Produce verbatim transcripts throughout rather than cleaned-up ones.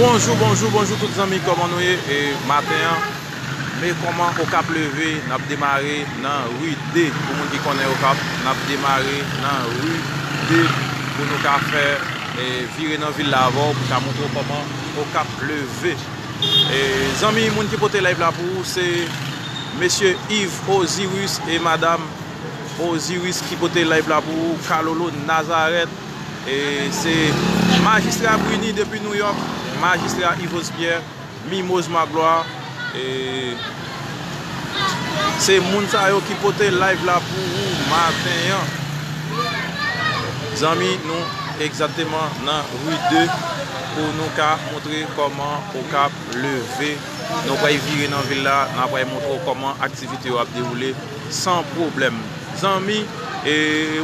Bonjou, bonjou, bonjou tout zanmi, kòman nou ye? E maten an, men kòman Okap leve, n ap demare nan ri de. Pou moun ki konnen Okap, n ap demare nan ri de pou nou ka fè, e, vire nan vil la avè w, pou ka montre w kòman Okap leve. E, zanmi, moun ki pote live la pou ou, se mesye Yves Osiris e madam Osiris ki pote live la pou ou, Kalolo Nazareth. E se Majistra Bruny depi New York, Majistra Yvos Pierre, Mimoz Magloire. E se moun sa yo ki pote live la pou ou maten an. Zanmi, nou egzakteman nan ri de pou nou ka montre kòman Okap leve. Nou pral vire nan vil la, n ap pral montre w kòman aktivite yo ap dewoule san pwoblèm. Zanmi, e,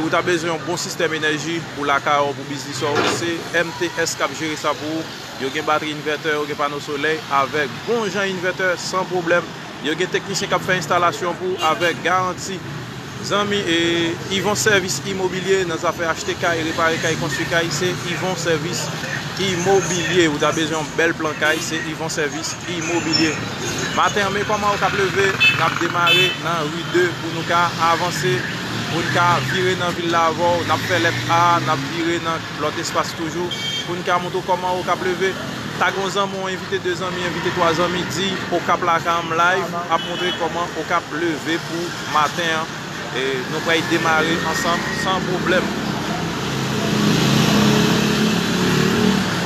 ou ta bezwen yon bon sistèm enèji pou lakay ou, pou biznis ou, se M T S k ap jere sa pou ou. Yo gen batri envètè, yo gen pano solèy avèk bon jan envètè san pwoblèm. Yo gen teknisyen k ap fè enstalasyon pou ou avèk garanti. Zanmi, e, Yvon Sèvis Imobilye, nan zafè achte kay, repare kay, konstwi kay, se Yvon Sèvis Imobilye. Ou ta bezwen yon bèl plan kay, se Yvon Sèvis Imobilye. Maten an, men kòman Okap leve, n ap demare nan ri de pou nou ka avanse, pou n ka vire nan vil la avè w. N ap fè lèt A, n ap vire nan lòt espas toujou, pou n ka montre w kòman Okap leve. Tag yon zanmi w, envite de zanmi, envite twa zanmi, di Okap lakay an live, ap montre kòman Okap leve pou maten an. E nou pral demare ansanm san pwoblèm.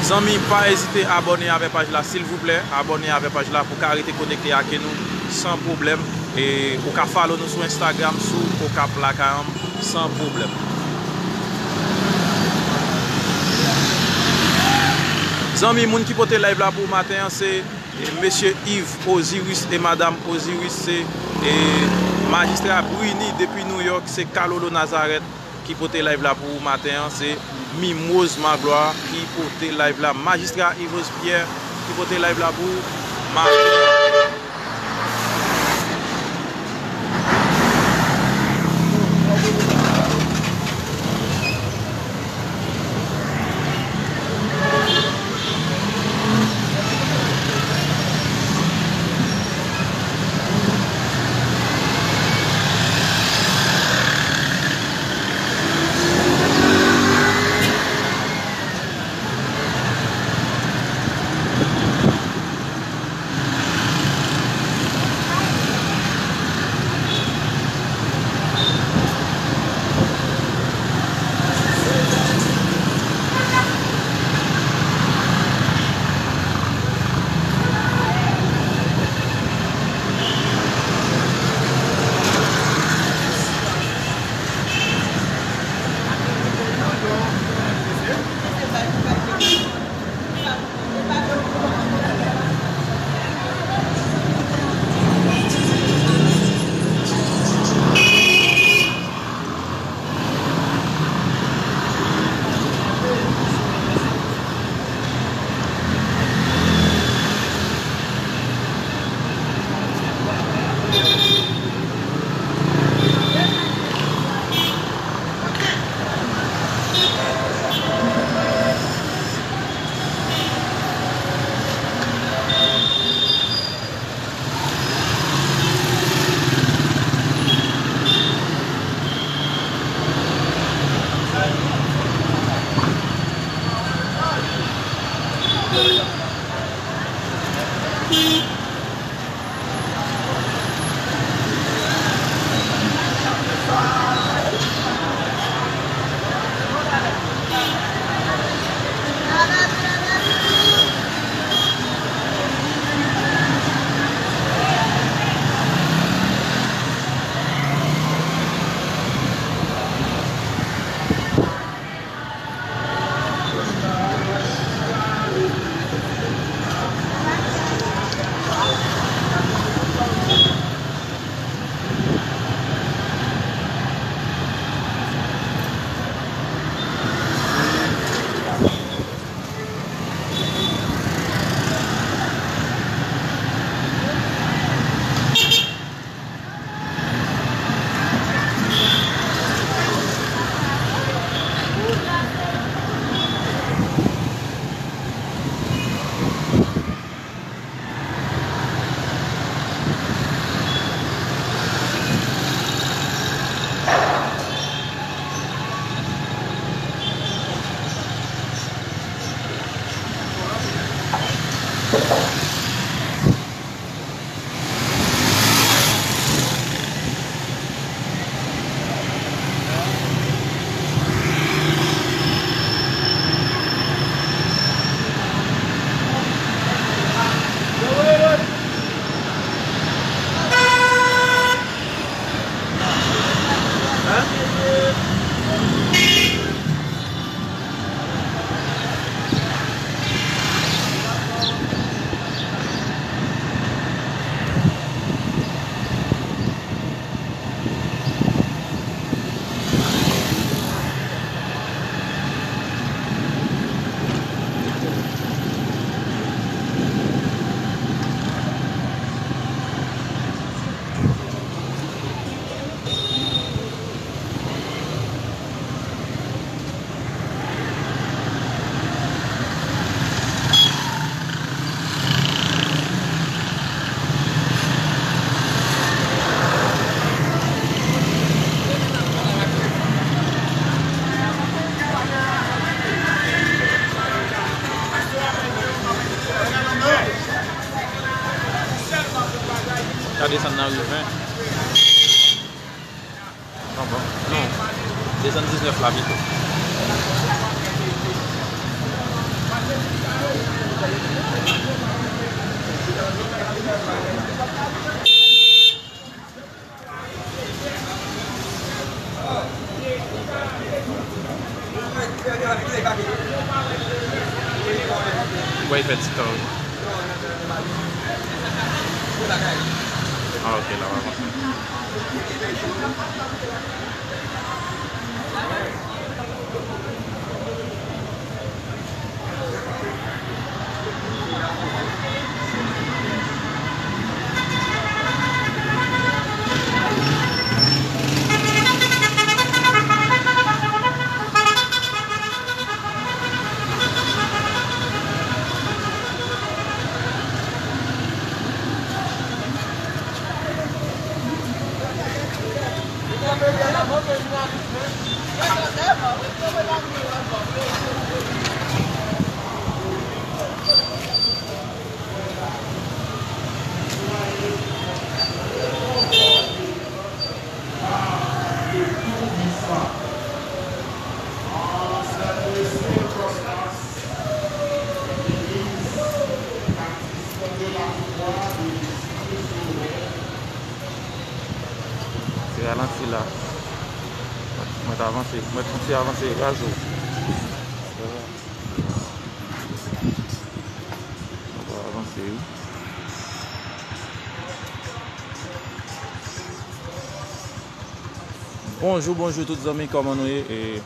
Zanmi, pa ezite abòne avè paj la, silvouplè, abòne avè paj la pou ka rete konekte ak nou san pwoblèm. E ou ka follow nou sou Instagram, sou Okap lakay an san pwoblèm. Zanmi, moun ki pote live la pou maten an, se, e, mesye Yves Osiris e madam Osiris, se, e, Majistra Bruny depi New York, se Kalolo Nazareth ki pote live la pou ou maten an, se Mimoz Magloire ki pote live la, Majistra Yvos Pierre ki pote live la pou ou maten an. Desann nan ri ven. Non, bon. Non. Desann diznèf la pito. Wè, fè ti tan, wi. Ah, ok, la, w ap avanse. Se ralanti la. Mwen t avanse, mwen t fon ti avanse, gazo. Mwen t avanse, wi. Bonjou, bonjou tout zanmi, kòman nou ye? E,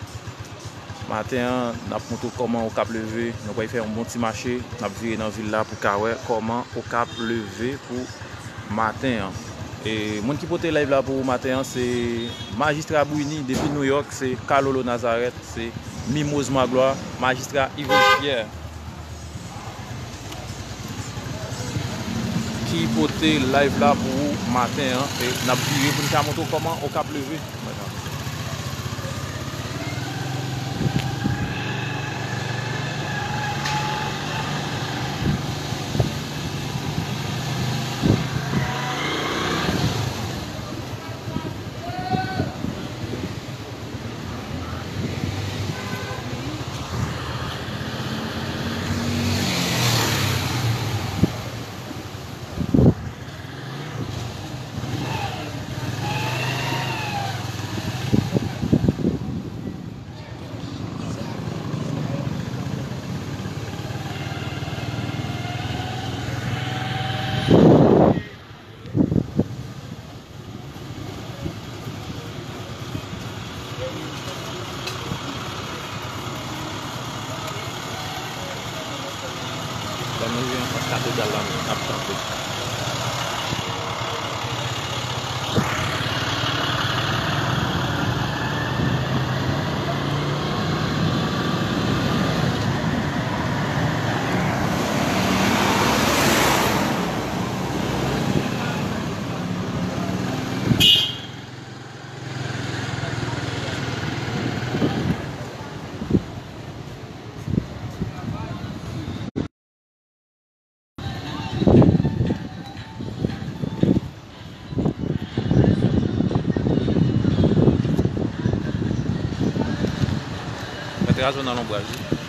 maten an, n ap montre w kòman Okap leve. Nou pral fè yon bon ti mache. N ap vire nan vil la pou ka wè kòman Okap leve pou maten an. E moun ki pote live la pou maten an, se Majistra Bruny depi New York, se Kalolo Nazareth, se Mimoz Magloire, Majistra Yvens Pierre ki pote live la pou ou maten an. E n ap vire pou n ka montre w kòman Okap leve. Lè nou rive anfas katedral la, n ap kanpe. Mèt raje w nan lonbraj wi.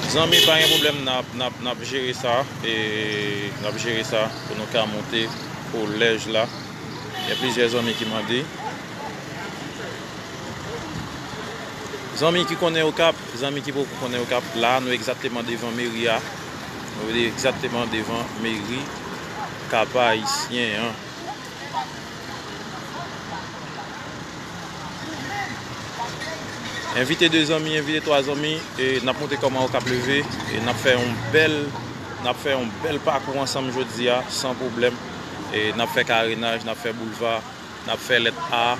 Zanmi, pa gen pwoblèm, n ap, n ap, n ap jere sa, e n ap jere sa pou nou ka monte kolèj la. Gen plizyè zanmi ki mande. Zanmi ki konnen Okap, zanmi ki poko konnen Okap, la nou egzakteman devan meri a. Nou rete egzakteman devan meri Kap Ayisyen an. Envite de zanmi, envite twa zanmi, e n ap montre kòman Okap leve, e n ap fè yon bèl, n ap fè yon bèl pakou ansanm jodi a, san pwoblèm. E n ap fè karenaj, n ap fè boulva, n ap fè lèt A,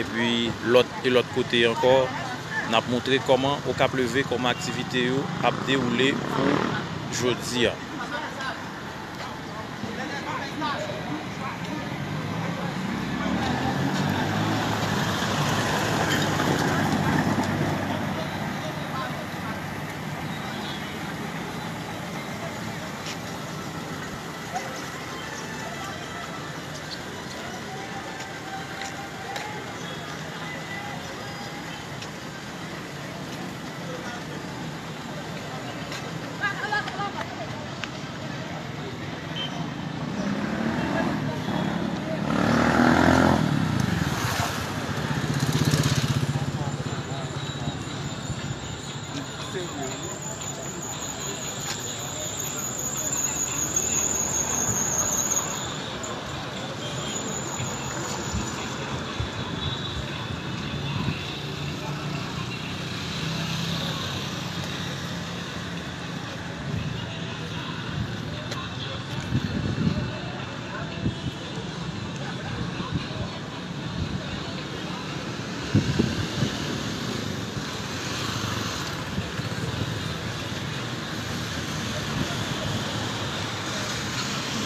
epi lòt e lòt kote ankò. N ap montre kòman Okap leve, kòman aktivite yo ap dewoule pou jodi a.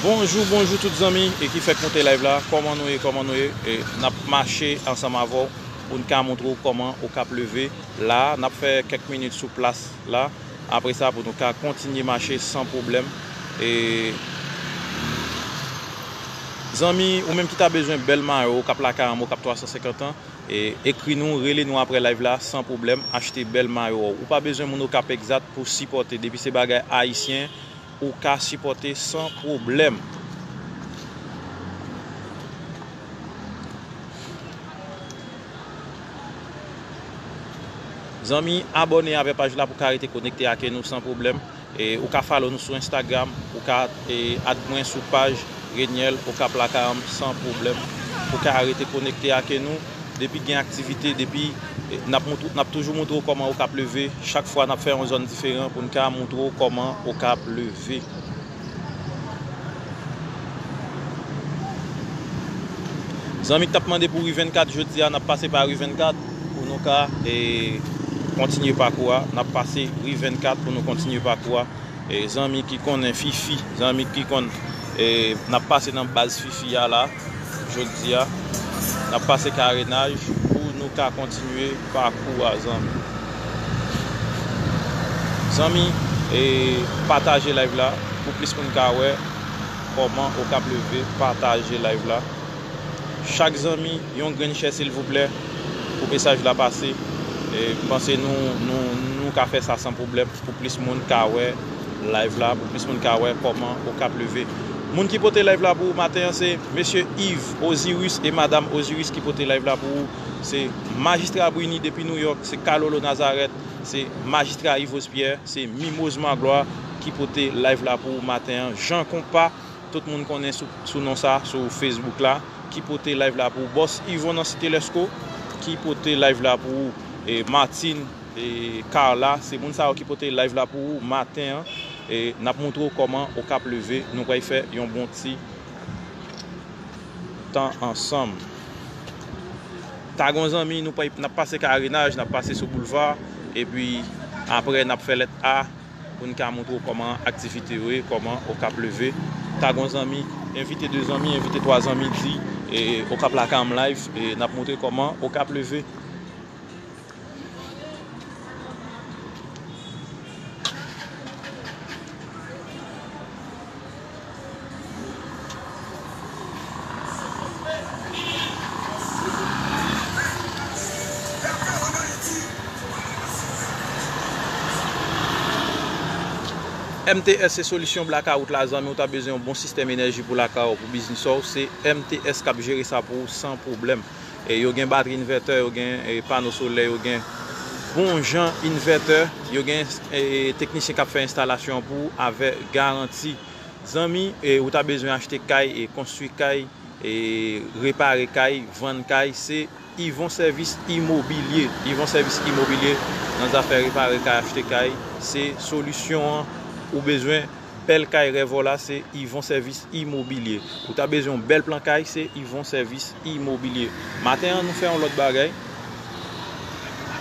Bonjou, bonjou tout zanmi e ki fèk monte live la. Kòman nou ye, kòman nou ye? E, n ap mache ansanm avè w pou n ka montre w kòman Okap leve. La, n ap fè kèk minit sou plas la. Apre sa, pou nou ka kontinye mache san pwoblèm. E, zanmi, ou menm ki ta bezwen bèl mayo, Okap lakay an, Okap twa san senkant an, e, ekri nou, rele nou apre live la, san pwoblèm, achte bèl mayo. Ou pa bezwen moun Okap egzat pou sipòte. Depi se bagay ayisyen, ou ka sipòte san pwoblèm. Zanmi, abòne avè paj la pou ka rete konekte ak nou san pwoblèm. E ou ka follow nou sou Instagram, ou ka, e, add mwen sou paj Reniel Okap Lakay an san pwoblèm. Ou ka rete konekte ak nou. Depi gen aktivite, depi, e, n ap montre, n ap toujou montre w kòman Okap leve. Chak fwa n ap fè yon zòn diferan pou n ka montre w kòman Okap leve. Zanmi k t ap mande pou ri vennkat, jodi a n ap pase pa ri vennkat pou nou ka, e, kontinye pakou a. N ap pase ri vennkat pou nou kontinye pakou a. E, zanmi ki konnen Fifi, zanmi ki konn, e, n ap pase nan baz Fifi a la, jodi a. N ap pase karenaj pou nou ka kontinye pakou a, zanmi. Zanmi, e, pataje live la pou plis moun ka wè kòman Okap leve, pataje live la. Chak zanmi, yon grenn share silvouplè, pou mesaj la pase. E, m panse nou, nou, nou ka fè sa san pwoblèm, pou plis moun ka wè live la, pou plis moun ka wè kòman Okap leve. Moun ki pote live la pou ou maten an, se mesye Yves Osiris e madam Osiris ki pote live la pou ou. Se Majistra Brini depi New York, se Kalolo Nazareth, se Majistra Yvos Pierre, se Mimoz Magloire ki pote live la pou ou maten an. Jan Konpa, tout moun konnen sou, sou non sa, sou Facebook la, ki pote live la pou ou. Bòs Yvon nan Site Lèsko, ki pote live la pou ou. E Martine, e Carla, se moun sa yo ki pote live la pou ou maten an. E n ap montre w kòman Okap leve. Nou pral fè yon bon ti tan ansanm. Ta gon zanmi, nou pral, n ap pase karenaj, n ap pase sou boulva, epi apre n ap fè lèt A pou n ka montre w kòman aktivite yo ye, kòman Okap leve. Ta gon zanmi, envite de zanmi, envite twa zanmi, di, e, Okap Lakay an live, e n ap montre kòman Okap leve. M T S se solisyon blakawout la, zanmi, ou ta bezwen yon bon sistèm enèji pou lakay ou, pou biznis ou, se M T S k ap jere sa pou ou san pwoblèm. E yo gen batri envètè, yo gen, e, pano solè, yo gen bon jan invètè, yo gen, e, teknisyen k ap fè enstalasyon pou ou avèk garanti. Zanmi, e, ou ta bezwen achte kay, e, konstwi kay, e, repare kay, vann kay, se Yvon Sèvis Imobilye. Yvon Sèvis Imobilye, nan zafè repare kay, achte kay, se solisyon an ou bezwen. Bèl kay rèv ou la, se Yvon Sèvis Imobilye. Ou ta bezwen yon bèl plan kay, se Yvon Sèvis Imobilye. Maten an, nou fè yon lòt bagay.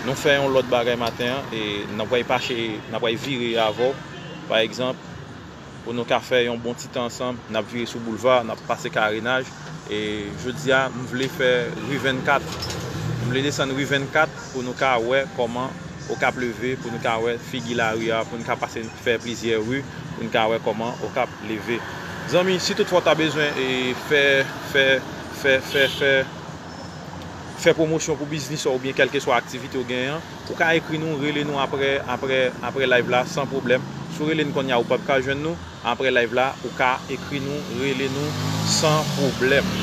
Nou fè yon lòt bagay maten an, e n ap pral pache, n ap pral vire avè w. Pa egzanp, pou nou ka fè yon bon ti tan ansanm, n ap vire sou boulva, n ap pase karenaj. E jodi a, m vle fè ri vennkat. M vle desann ri vennkat pou nou ka wè kòman Okap leve, pou nou ka wè figi lari a, pou nou ka pase fè plizyè ri, pou nou ka wè kòman Okap leve. Zanmi, si toutfwa w ta bezwen, e, fè, fè, fè, fè, fè, fè pwomosyon pou biznis ou oubyen kèlkeswa aktivite w genyen an, ou ka ekri nou, rele nou apre, apre, apre live la san pwoblèm. Si w rele n kounye a, ou p ap ka jwenn nou. Apre live la, ou ka ekri nou, rele nou san pwoblèm.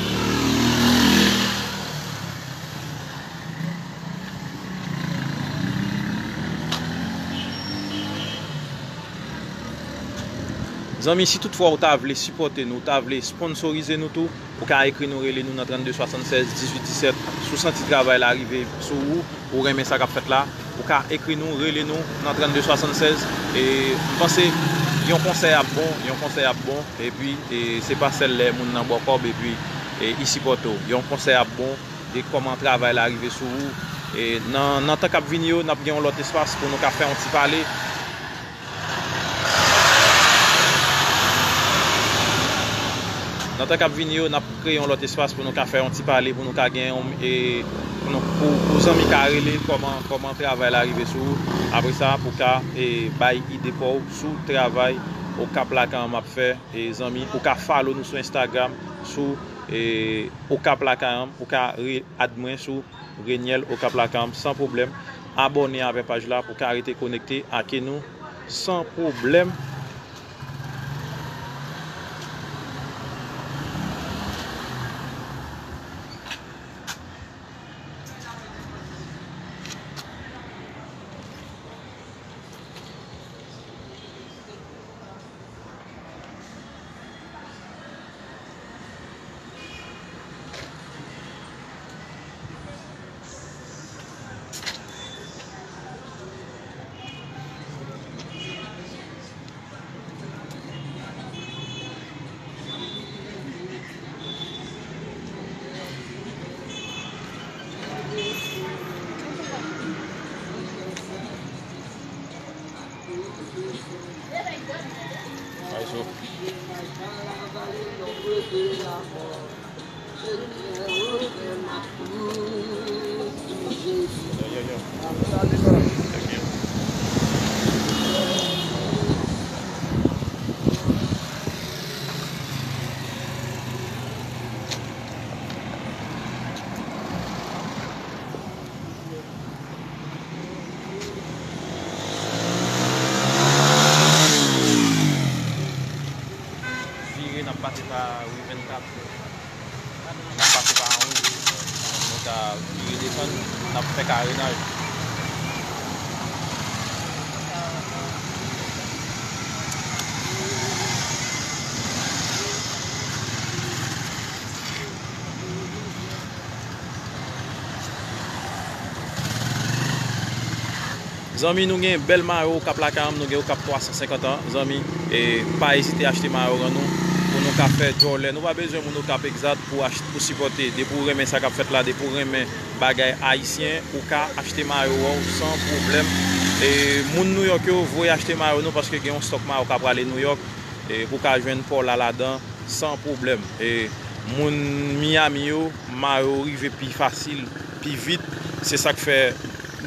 Zanmi, si toutfwa ou ta vle sipòte nou, ou ta vle sponsorize nou tou, ou ka ekri nou, rele nou nan trannde swasannsèz dizuit disèt. Si w santi travay la rive sou ou, ou renmen sa k ap fèt la, ou ka ekri nou, rele nou nan trannde swasannsèz. E m panse yon konsèy ap bon, yon konsèy ap bon, epi, e, se pa sèl lè moun nan ba w kòb epi, e, li sipòte w. Yon konsèy ap bon de kòman travay la rive sou ou. E nan, nan tan k ap vini yo, n ap gen yon lòt espas pou nou ka fè yon ti pale. Nan tan k ap vini yo, n ap kreye yon lòt espas pou nou ka fè yon ti pale, pou nou ka gen yon, e, pou nou, pou, pou zanmi ka rele kòman, kòman travay la rive sou ou. Apre sa, pou ka, e, bay ide pa w sou travay Okap Lakay An m ap fè, e, zanmi. Ou ka follow nou sou Instagram, sou, e, Okap Lakay An m. Ou ka re-, add mwen sou Reniel Okap Lakay An m san pwoblèm. Abòne avè paj la pou w ka rete konekte ak nou san pwoblèm. Vire, n ap pase pa ri vennkat. N ap pase pa anwo. Nou ka vire desann, n ap fè karenaj. Zanmi, nou gen bèl mayo Okap Lakay An m, nou gen Okap twa san senkant an, zanmi, e pa ezite achte mayo rann nou, pou nou ka fè djòlè. Nou pa bezwen moun Okap egzat pou achte, pou sipòte. Depi w renmen sa k ap fèt la, depi w renmen bagay ayisyen, ou ka achte mayo w san pwoblèm. E moun Nouyòk yo, voye achte mayo nou, paske gen yon stòk mayo k ap prale Nouyòk, e pou w ka jwenn pa w la ladan san pwoblèm. E moun Miami yo, mayo rive pi fasil, pi vit. Se sa k fè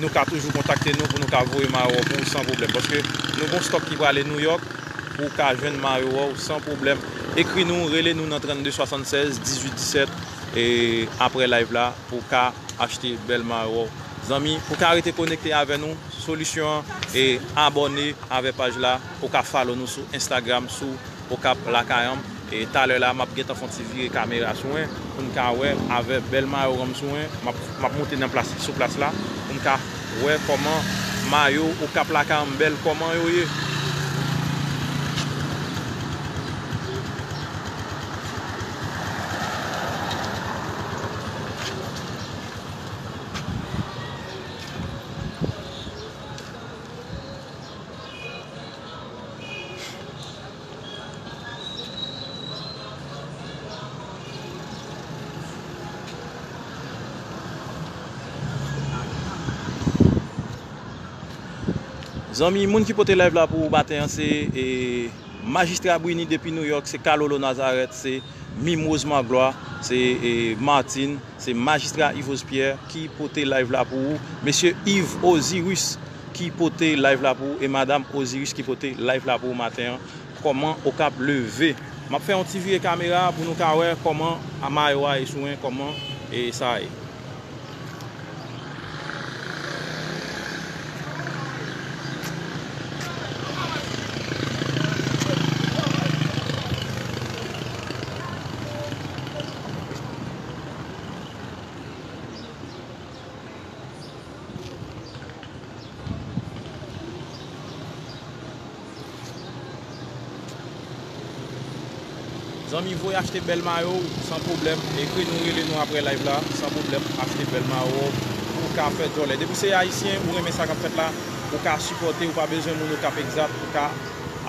nou ka toujou kontakte nou pou nou ka voye mayo pou ou san pwoblèm. Paske nou gon stòk ki prale Nouyòk pou w ka jwenn mayo w san pwoblèm. Ekri nou, rele nou nan trannde swasannsèz dizuit disèt, e apre live la pou w ka achte bèl mayo w. Zanmi, pou w ka rete konekte avè nou, solisyon an, e abòne avè paj la, ou ka follow nou sou Instagram, sou Okap Lakay An m. E talè la, m ap gentan fè yon ti vire kamera sou mwen, pou n ka wè avè bèl mayo rann m sou mwen, m ap, m ap monte nan plas, sou plas la, pou n ka Wè kòman mayo Okap Lakayòm bèl, kòman yo ye. Zanmi, moun ki pote live la pou ou maten an, se, e, Majistra Brini depi New York, se Kalolo Nazareth, se Mimwoz Manglwa, se, e, Martine, se Majistra Yves Pierre ki pote live la pou ou. Mesye Yves Osiris ki pote live la pou ou e Madam Osiris ki pote live la pou ou maten an. Kòman Okap leve. M ap fè yon ti vire kamera pou nou ka wè kòman mayo a ye sou mwen, kòman e sa ye. Zanmi, voye achte bèl mayo w san pwoblèm. Ekri nou, rele nou apre live la, san pwoblèm. Achte bèl mayo w pou w ka fè djòlè. Depi se Ayisyen, ou renmen sa k ap fèt la, ou ka sipòte, ou pa bezwen moun Okap egzat, ou ka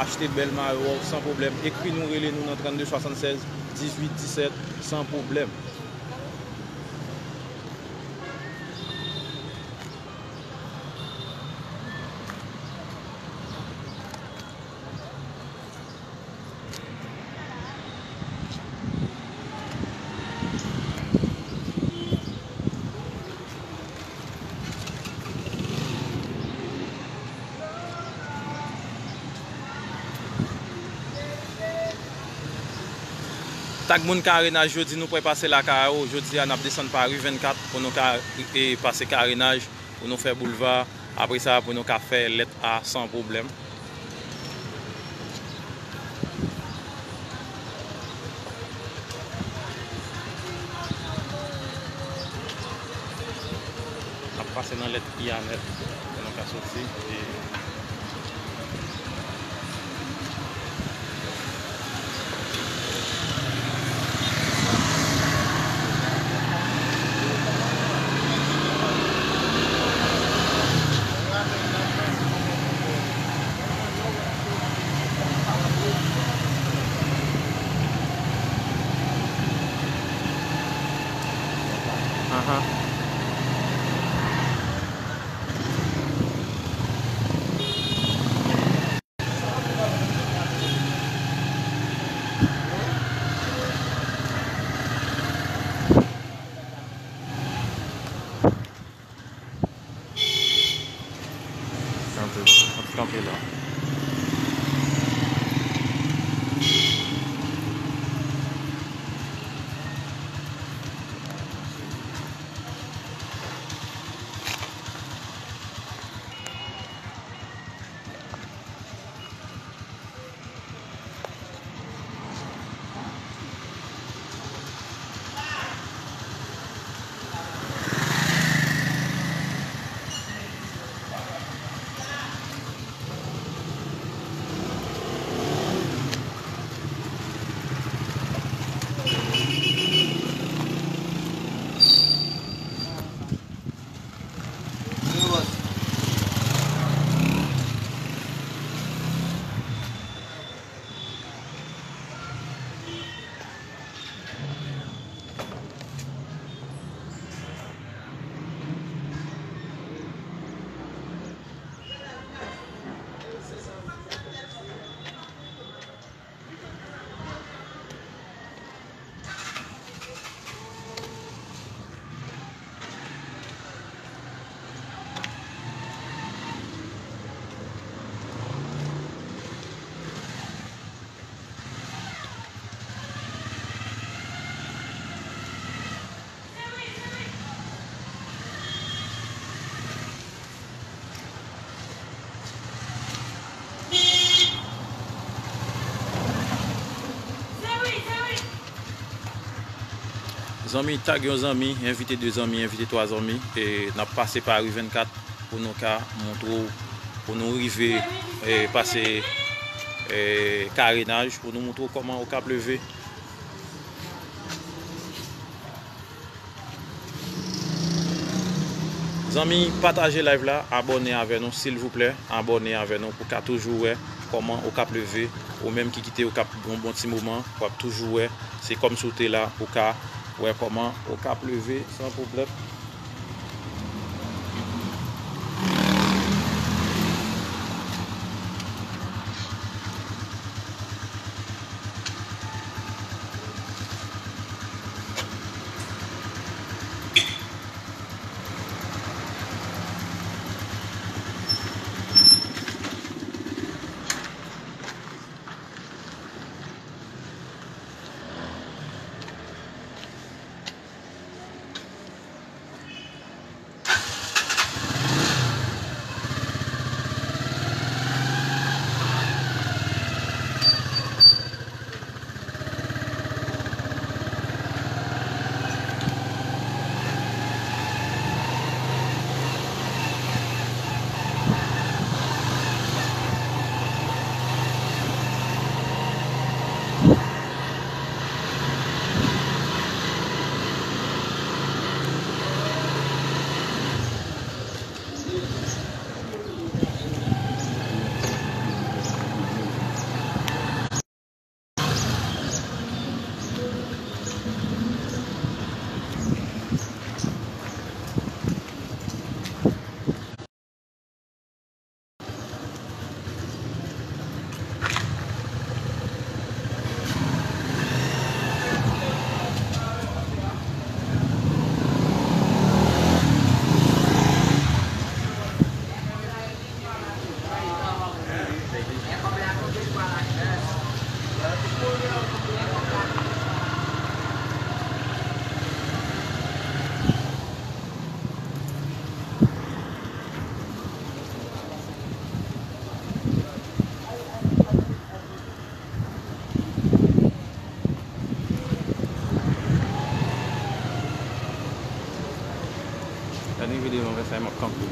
achte bèl mayo w san pwoblèm. Ekri nou, rele nou nan trannde swasannsèz dizuit disèt san pwoblèm. Tag moun Karenaj, jodi nou prè pase lakay ou. Jodi a n ap desann pa ri vennkat pou nou ka, e, pase Karenaj, pou nou fè boulva. Apre sa, pou nou ka fè lèt A san pwoblèm. N ap pase nan lèt I a nèt pou nou ka soti. E Ahan. Kanpe, kanpe la. Zanmi, tag yon zanmi, envite de zanmi, envite twa zanmi. E n ap pase pa ri vennkat. pou nou ka montre w, pou nou rive, eh, pase, eh, karenaj, pou nou montre w kòman Okap leve. Zanmi, pataje live la, abòne avè nou, silvouplè, abòne avè nou pou ka toujou wè kòman Okap leve. Ou menm ki kite Okap yon bon ti moman, w ap toujou wè. Se kòmsi w te la pou ka wè kòman Okap leve san pwoblèm. Gade videyo an, sa m ap kanpe.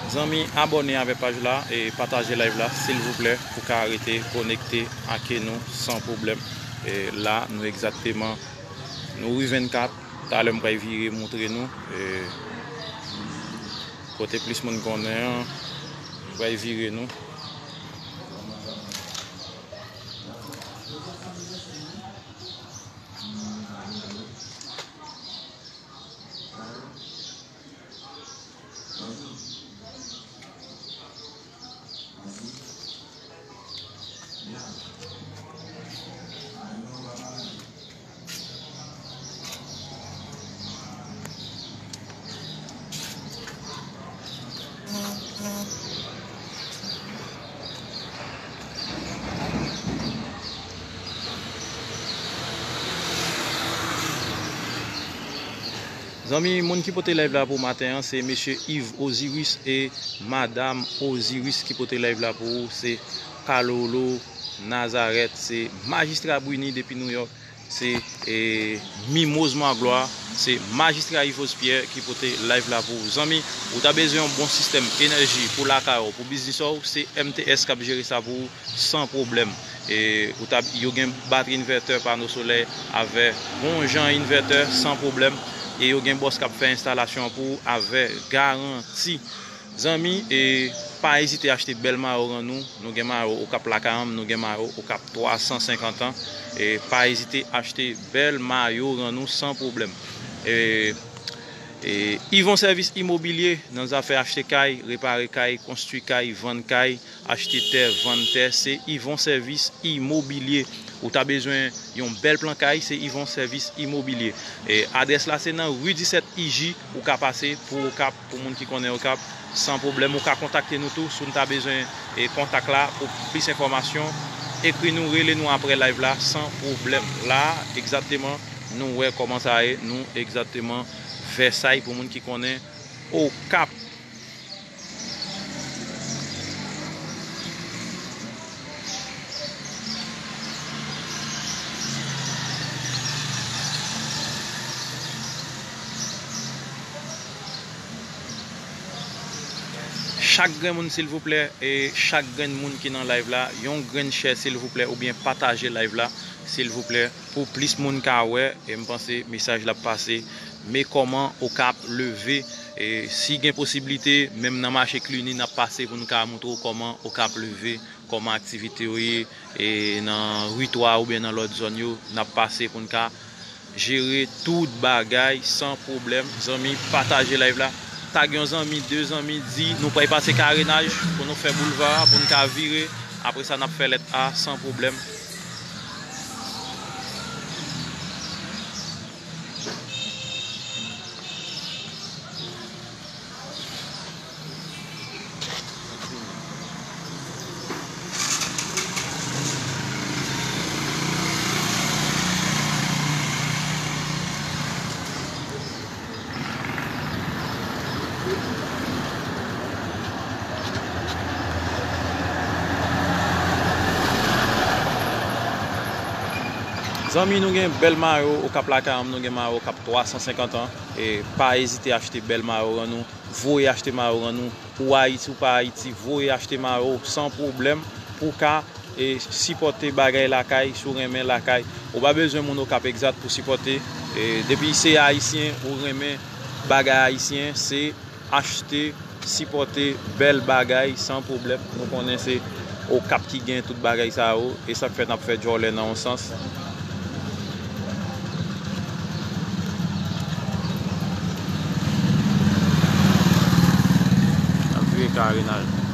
Zanmi, abòne avè paj la e pataje live la, silvouplè, pou ka rete konekte ak nou san pwoblèm. E la, nou egzakteman, nou ri vennkat. Talè m pral vire montre nou, e, kote plis moun konnen an, m pral vire nou. Zanmi, moun ki pote live la pou maten an, se mesye Yves Osiris e madam Osiris ki pote live la pou ou. Se Kalolo Nazareth, se majistra Brini depi New York, se, e, Mimoz Magloire, se majistra Yvos Pierre ki pote live la pou ou. Zanmi, ou ta bezwen yon bon sistèm enèji pou lakay ou, pou biznis ou, se M T S k ap jere sa pou ou san pwoblèm. E, ou ta, yo gen batri envètè, pano solèy avè bon jan envètè san pwoblèm. E yo gen bòs k ap fè enstalasyon an pou ou avè garanti. Zanmi, e, Pa ezite achte bèl mayo rann nou. Nou gen mayo Okap Lakayanm, nou gen mayo Okap twa san senkant an. E pa ezite achte bèl mayo rann nou san pwoblèm. E, e, Yvon Sèvis Imobilye nan zafè achte kay, repare kay, konstwi kay, vann kay, achte tè, vann tè, se Yvon Sèvis Imobilye. Ou ta bezwen yon bèl plan kay, se Yvon Sèvis Imobilye. E adrès la se nan ri disèt I J, ou ka pase pou Okap, pou moun ki konnen Okap, san pwoblèm. Ou ka kontakte nou tou si w ta bezwen e kontak la pou plis enfòmasyon. Ekri nou, rele nou apre live la, san pwoblèm. La, egzakteman, nou wè kòman sa ye, nou egzakteman Vèsay pou moun ki konnen Okap. Chak grenn moun, silvouplè, e chak grenn moun ki nan live la, yon grenn share, silvouplè, oubyen pataje live la, silvouplè, pou plis moun ka wè, e m panse mesaj la ap pase. Men kòman Okap leve, e si gen posiblite, menm nan mache Cluny, n ap pase pou n ka montre w kòman Okap leve, kòman aktivite yo ye, e nan ri twa oubyen nan lòt zòn yo, n ap pase pou n ka jere tout bagay san pwoblèm. Zanmi, pataje live la. Tag yon zanmi, de zanmi, di nou pral pase karenaj pou nou fè boulva, pou n ka vire. Apre sa, n ap fè lèt A san pwoblèm. Zanmi, nou gen bèl mayo Okap Lakayanm, nou gen mayo Okap twa san senkant an. E pa ezite achte bèl mayo rann nou, voye achte mayo rann nou. Ou Ayiti, ou pa Ayiti, voye achte mayo san pwoblèm pou w ka e sipòte bagay lakay, si w renmen lakay. Ou pa bezwen moun Okap egzat pou sipòte. E depi se ayisyen, ou renmen bagay ayisyen, se achte, sipòte bèl bagay san pwoblèm. Nou konnen se Okap ki gen tout bagay sa yo, e sa k fè n ap fè djòlè nan yon sans. N ap vire karenaj.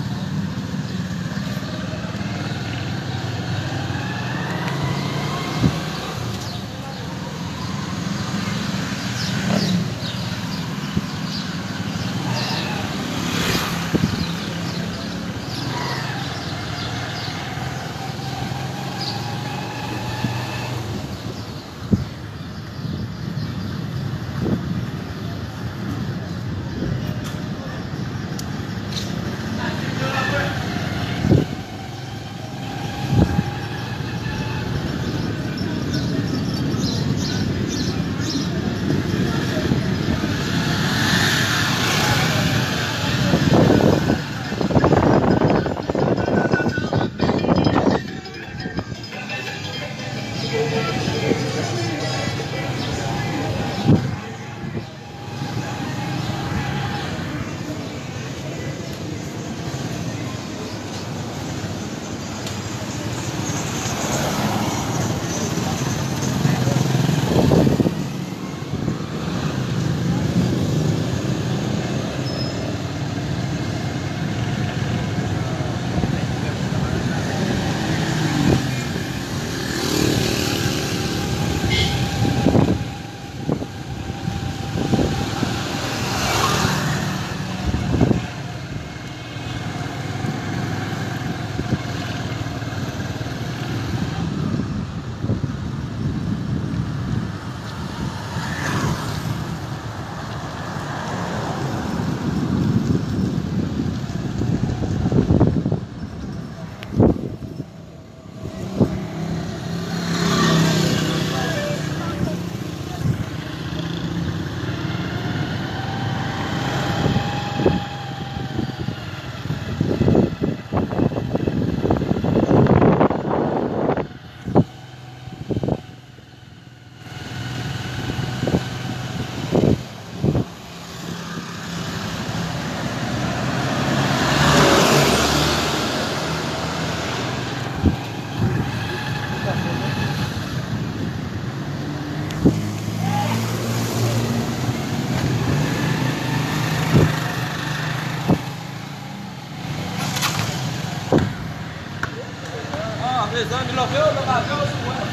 Mezanmi, lòve yo, lòve yo, sou mwen.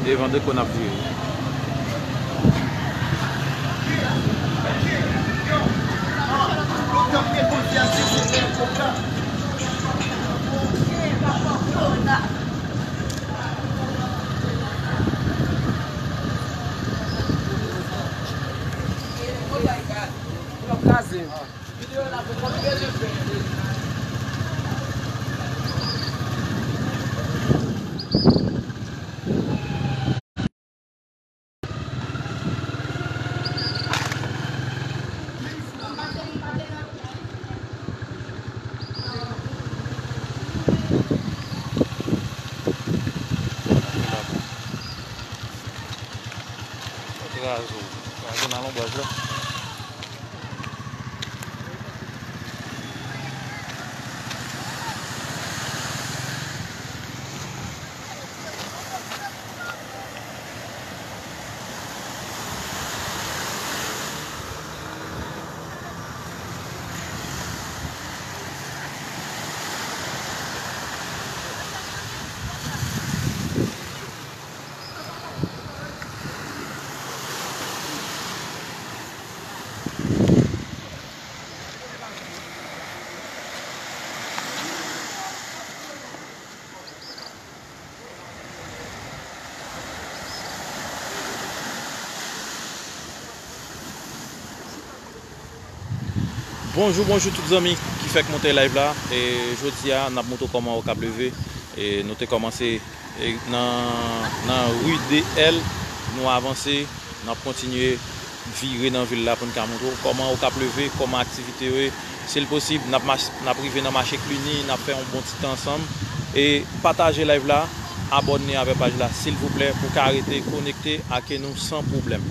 Devan de ko n ap vire. Kraze w. Kraze nan lonbraj la. Bonjou, bonjou tout zanmi ki fèk monte live la. E jodi a, n ap montre w kòman Okap leve. E nou te kòmanse, e, nan, nan ri de L, nou avanse, n ap kontinye vire nan vil la pou n ka montre w kòman Okap leve, kòman aktivite yo ye. Si l posib, n ap mach-, n ap rive nan mache Cluny, n ap fè yon bon ti tan ansanm. E pataje live la, abòne avè paj la, silvouplè, pou w ka rete konekte ak nou san pwoblèm.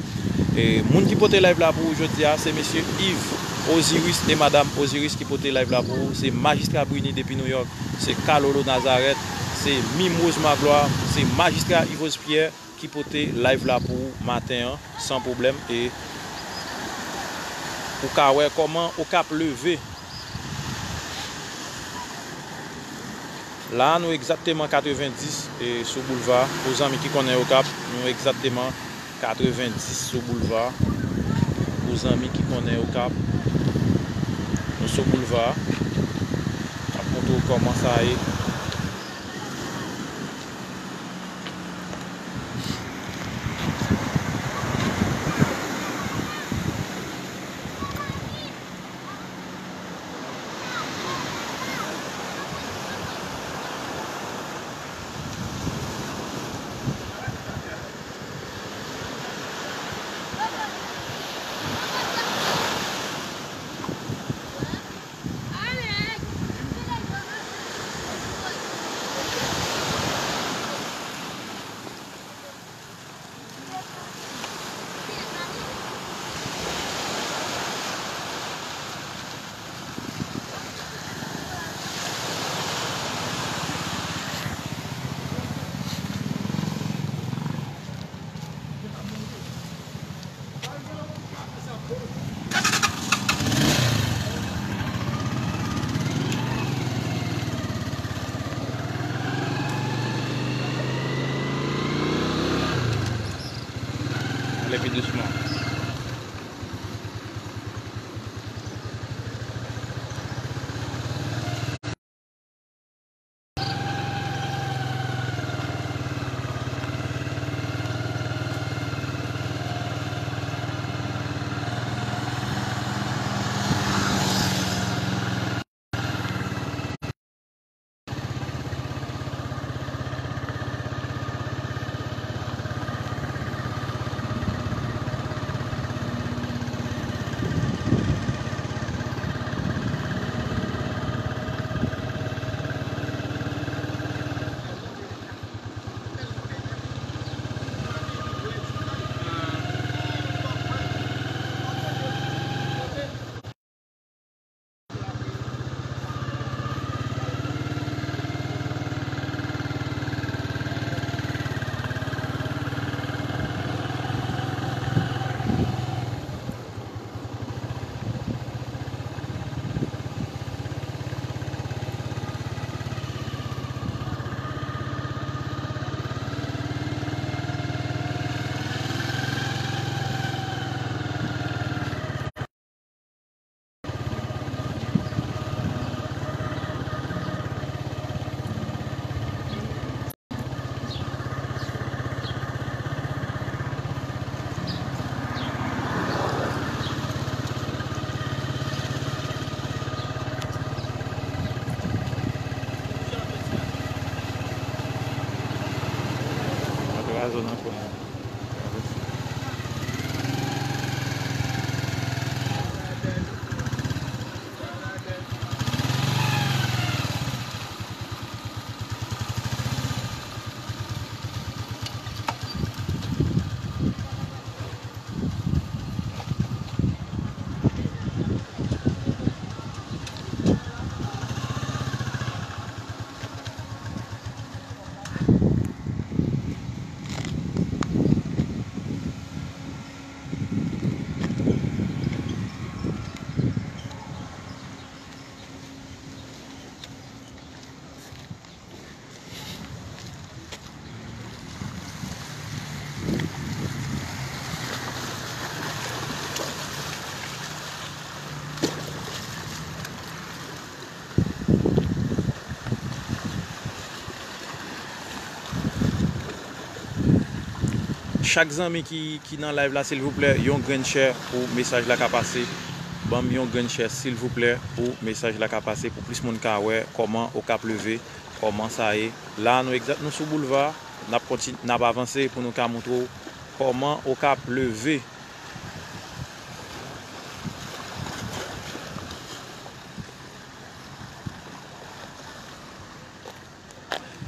E moun ki pote live la pou ou jodi a, se mesye Yves Osiris e madam Osiris ki pote live la pou ou. Se majistra Bruny depi New York, se Kalolo Nazareth, se Mimose Magloire, se majistra Yvose Pierre ki pote live la pou ou maten an, san pwoblèm. E ou ka wè kòman Okap leve. La a, nou egzakteman katrevenndis, e, sou boulva. Pou zanmi ki konnen Okap, nou egzakteman katrevenndis sou boulva. Pou zanmi ki konnen Okap, nou sou boulva. N ap montre w kòman sa ye. Ale pi dousman. Chak zanmi ki, ki nan live la, silvouplè, yon grenn share pou mesaj la ka pase. Ban m yon grenn share, silvouplè, pou mesaj la ka pase, pou plis moun ka wè kòman Okap leve, kòman sa ye. La, nou egzak, nou sou boulva, n ap kontin-, n ap avanse pou nou ka montre w kòman Okap leve.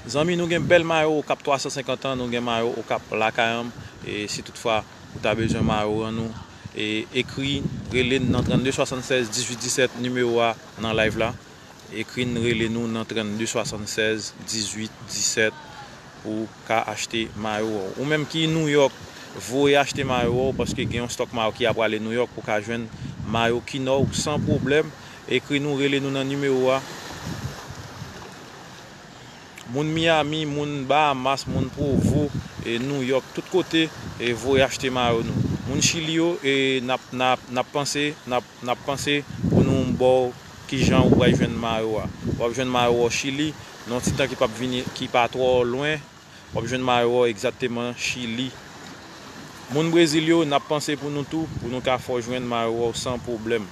Zanmi, nou gen bèl mayo Okap twa san senkant an, nou gen mayo Okap lakay an, e si toutfwa ou ta bezwen mayo an nou, e ekri, rele n nan trannde swasannsèz dizuit disèt, nimewo a nan live la. Ekri n, rele nou nan trannde swasannsèz dizuit disèt pou ka achte mayo an. Ou menm ki New York, voye achte mayo an, paske gen yon stòk mayo ki ap prale New York, pou ka jwenn mayo Kinò san pwoblèm. Ekri nou, rele nou nan nimewo a. Moun Miami, moun Bahamas, moun Provo, e New York, tout kote, e voye achte mayo nou. Moun Chili yo, e n ap, n ap, n ap panse, n ap, n ap panse pou nou ba w kijan ou pral jwenn mayo a. W ap jwenn mayo a w Chili, nan yon ti tan ki p ap vini, ki pa twò lwen, w ap jwenn mayo a w egzakteman Chili. Moun Brezil yo, n ap panse pou nou tou, pou nou ka fè w jwenn mayo a w san pwoblèm.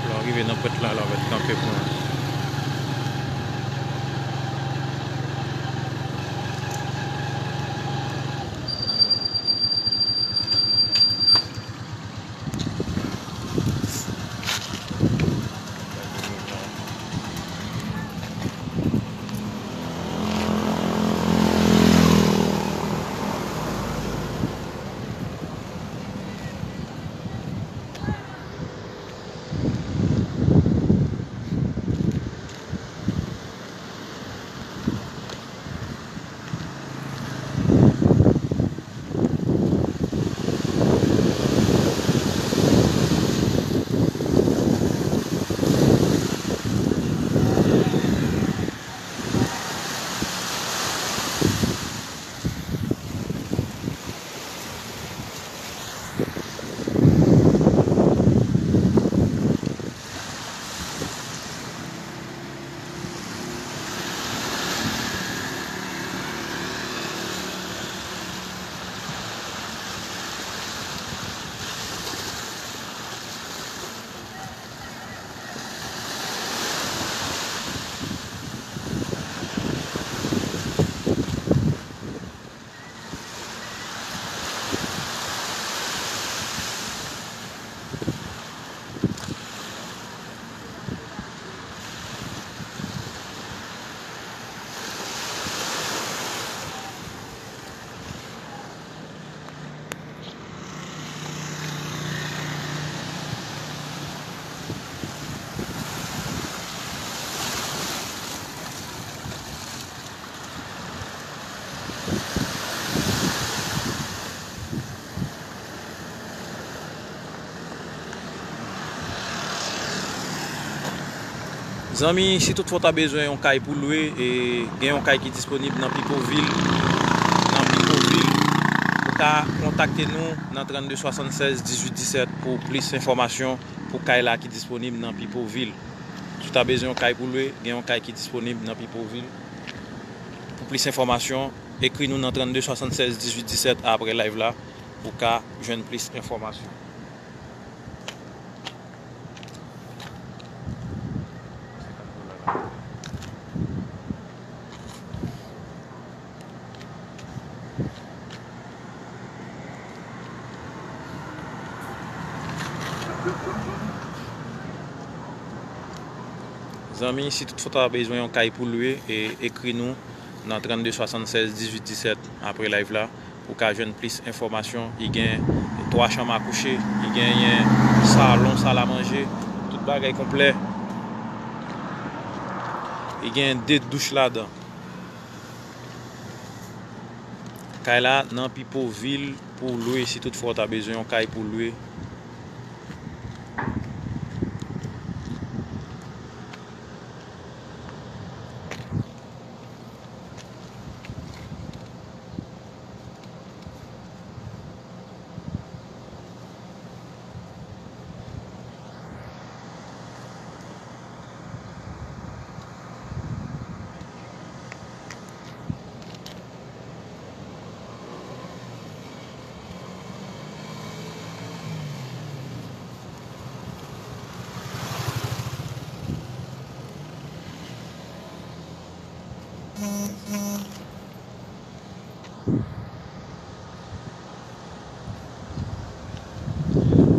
Lè w rive nan pwent la, la w mèt kanpe pran. Zanmi, si toutfwa w ta bezwen yon kay pou lwe, e gen yon kay ki disponib nan Pipo Vil, nan Pipo Vil, ou ka kontakte nou nan trannde swasannsèz dizuit disèt pou plis enfòmasyon pou kay la ki disponib nan Pipo Vil. Si w ta bezwen yon kay pou lwe, gen yon kay ki disponib nan Pipo Vil. Pou plis enfòmasyon, ekri nou nan trannde swasannsèz dizuit disèt apre live la pou w ka jwenn plis enfòmasyon. Zanmi, si toutfwa w ta bezwen yon kay pou lwe, e, ekri nou nan trannde swasannsèz dizuit disèt apre live la pou w ka jwenn plis enfòmasyon. Li gen twa chanm a kouche, li genyen salon, salamanje, tout bagay konplè. Li gen de douch ladan. Kay la nan pi po vil pou lwe, si toutfwa w ta bezwen yon kay pou lwe.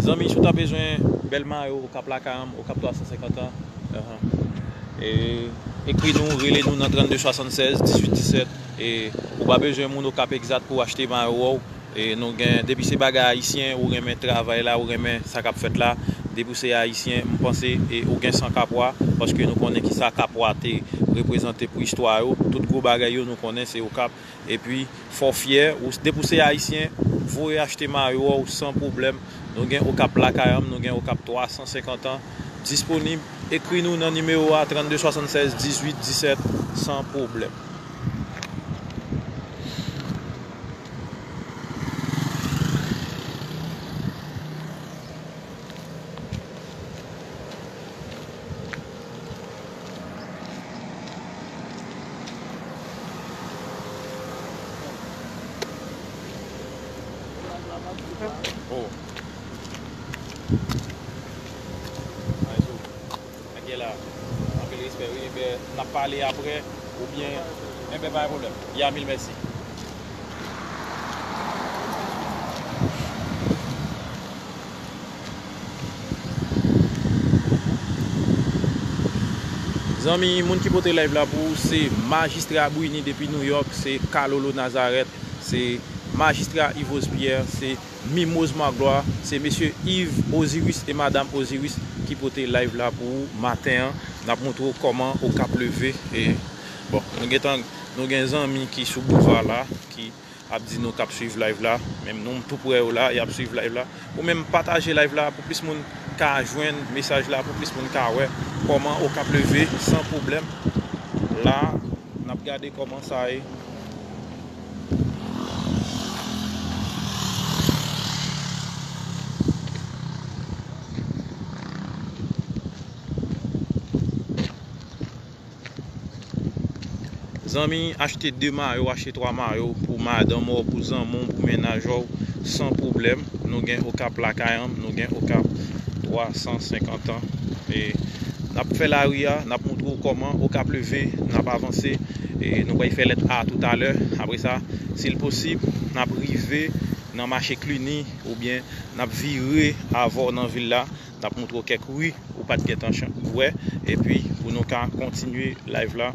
Zanmi, si w ta bezwen bèl mayo, Okap lakay an, Okap twa san senkant an. Ahan. E, ekri nou, rele nou nan trannde swasannsèz dizuit disèt. E, ou pa bezwen moun Okap egzat pou achte mayo w. E, nou gen, depi se bagay ayisyen, ou renmen travay la, ou renmen sa k ap fèt la, depi w se ayisyen, m panse, e, ou gen san Kapwa, paske nou konnen kisa Kapwa te reprezante pou istwa yo. Tout gwo bagay yo, nou konnen se Okap. Epi, fò w fyè, ou, depi w se ayisyen, voye achte mayo w san pwoblèm. Nou gen Okap lakay an, nou gen Okap twa san senkant an disponib. Ekri nou nan nimewo a, trannde swasannsèz dizuit disèt, san pwoblèm. Oh. Nèg la, anpil respè wi, enben n ap pale apre, oubyen, enben pa gen pwoblèm. Ya, mil mèsi. Zanmi, moun ki pote live la pou ou, se Majistra Brini depi New York, se Kalolo Nazareth, se Majistra Yvos Pierre, se Mimoz Magloire, se mesye Yves Osiris e madam Osiris ki pote live la pou ou maten an. N ap montre w kòman Okap leve. E, bon, nou gentan, nou gen zanmi ki sou boulva la, ki ap di nou k ap swiv live la. Menm nou tou prè yo la, y ap swiv live la. Ou menm pataje live la pou plis moun ka jwenn mesaj la, pou plis moun ka wè kòman Okap leve san pwoblèm. La, n ap gade kòman sa ye. Zanmi, achte de mayo, achte twa mayo pou madanm ou, pou zanmi w, pou mennaj ou, san pwoblèm. Nou gen Okap lakay an, nou gen Okap twa san senkant an. E n ap fè lari a, n ap montre w kòman Okap leve, n ap avanse. E nou pral fè lèt A toutalè. Apre sa, si l posib, n ap rive nan mache Cluny oubyen n ap vire avè w nan vil la. N ap montre w kèk ri ou pa t gentan chan-, wè, epi pou nou ka kontinye live la.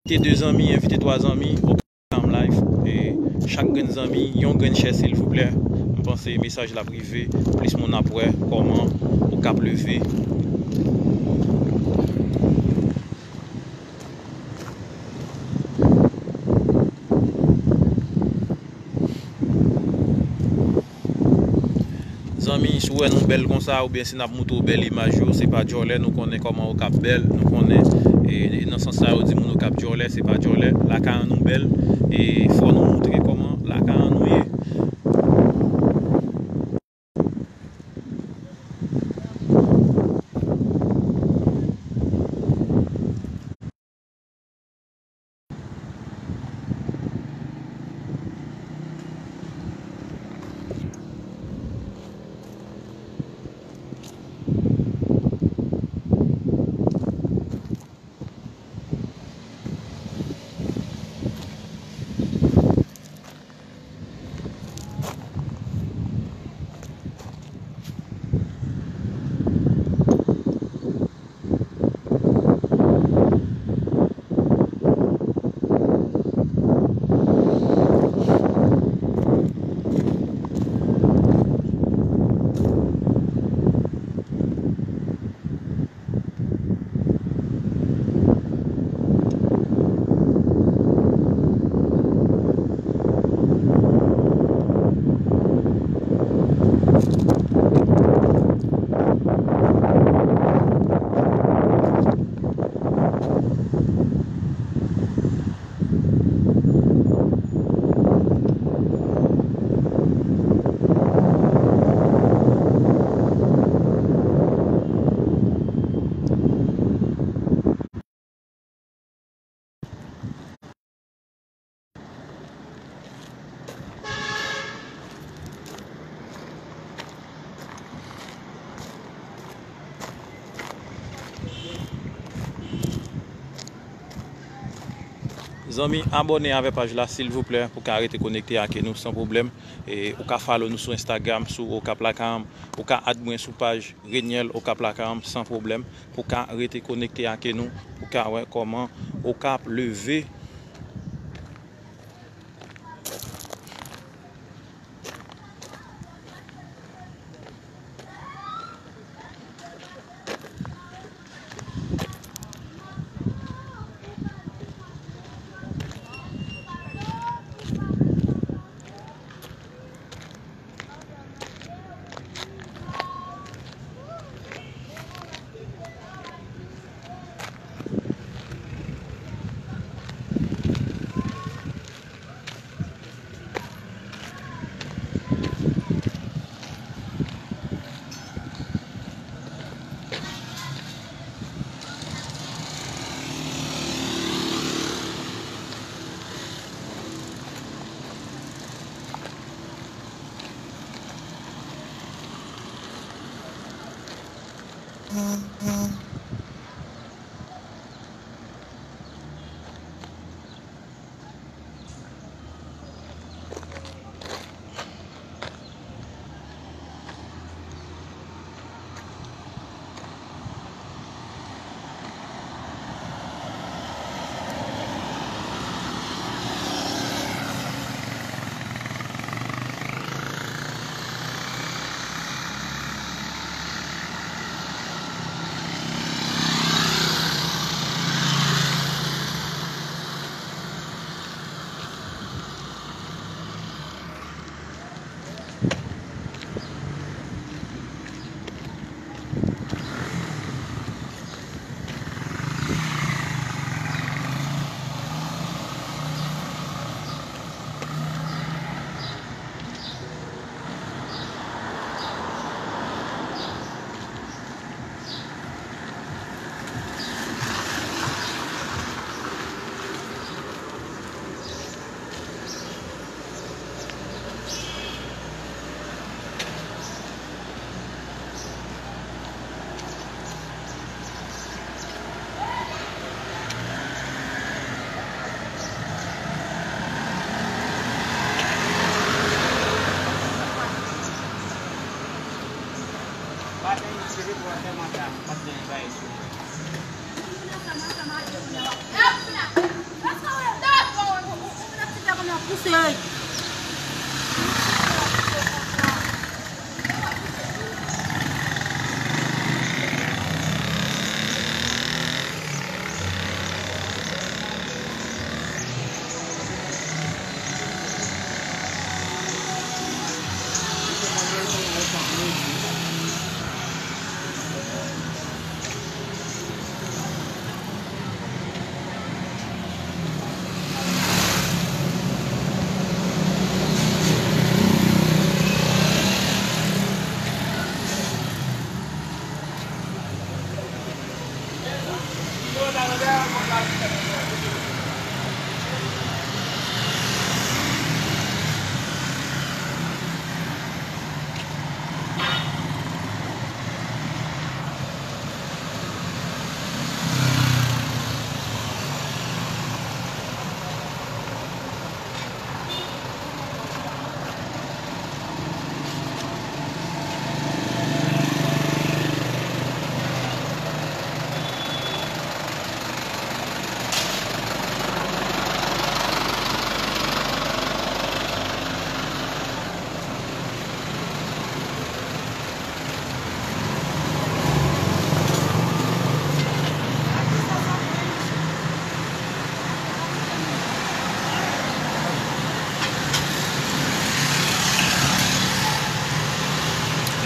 Envite de zanmi, envite twa zanmi, Okap Live. E chak grenn zanmi, yon grenn share, silvouplè. M panse mesaj la ap rive, plis moun ap wè kòman Okap leve. Zanmi, si w wè nou bèl konsa, oubyen si n ap montre w bèl imaj yo, se pa djòlè, nou konnen kòman Okap bèl, nou konnen, e, e nan sans sa yo di moun Okap djòlè, se pa djòlè, lakay an nou bèl, e fò nou montre kòman lakay an nou ye. Zanmi, abòne avè paj la, silvouplè, pou ka rete konekte ak nou san pwoblèm. E ou ka follow nou sou Instagram, sou Okap Lakayam. Ou ka add mwen sou paj Reniel Okap Lakayam san pwoblèm, pou ka rete konekte ak nou, pou ka wè kòman Okap leve.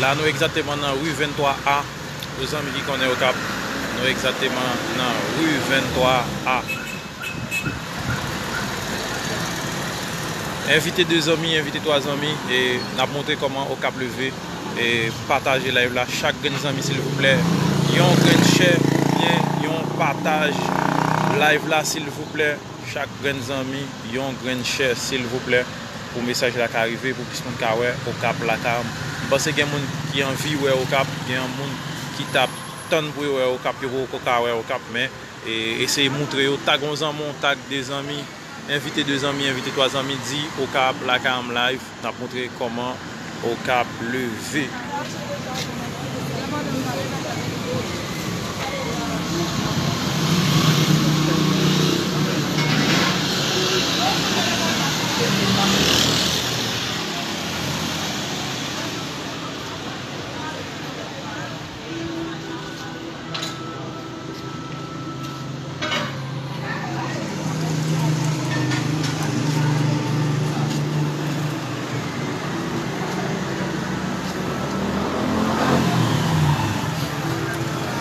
La, nou egzakteman nan ri venntwa A. Pou zanmi ki konnen Okap, nou egzakteman nan ri venntwa A. Envite de zanmi, envite twa zanmi, e n ap montre kòman Okap leve. E pataje live la, chak grenn zanmi, silvouplè. Yon grenn share oubyen yon pataj live la, silvouplè. Chak grenn zanmi, yon grenn share, silvouplè, pou mesaj la ka rive, pou plis moun ka wè Okap Lakayam. M panse gen moun ki anvi wè Okap, gen moun ki t ap tann pou yo wè Okap, yo poko ka wè Okap, men, e, eseye moutre yo, tag yon zanmi w, tag de zanmi, Envite de zanmi, envite twa zanmi, di Okap Lakay Anm Live, n ap montre kòman Okap leve.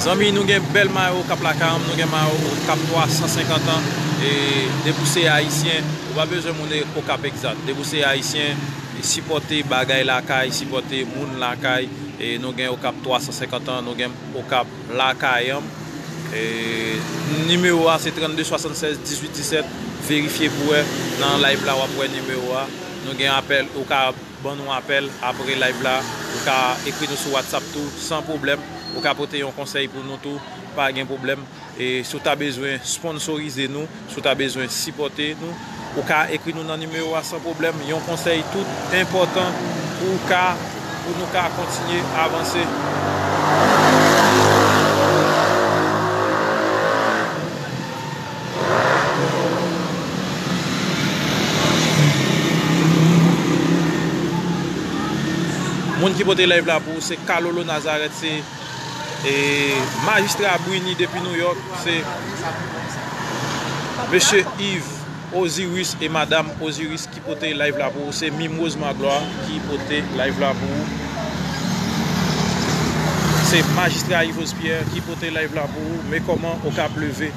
Zanmi, nou gen bèl mayo Okap Lakay Anm, nou gen mayo Okap twa san senkant an, e depi w se ayisyen, ou pa bezwen moun Okap egzat. Depi w se ayisyen, sipòte bagay lakay, sipòte moun lakay, e nou gen Okap twa san senkant an, nou gen Okap Lakay Anm. E nimewo a se trannde swasannsèz dizuit disèt. Verifye pou wè nan live la, w ap wè nimewo a. Nou gen apèl, ou ka ban nou apèl apre live la. Ou ka ekri nou sou WhatsApp tou, san pwoblèm. Ou ka pote yon konsèy pou nou tou, pa gen pwoblèm. E si w ta bezwen sponsorize nou, si w ta bezwen sipòte nou, ou ka ekri nou nan nimewo a san pwoblèm. Yon konsèy tou enpòtan pou w ka, pou nou ka kontinye avanse. Moun ki pote live la pou ou se Kalolo Nazareth, se E majistra Brini depi New York, se mesye Yves Osiris e madam Osiris ki pote live la pou ou. Se Mimose Magloire ki pote live la pou ou. Se majistra Yves Pierre ki pote live la pou ou. Men kòman Okap leve.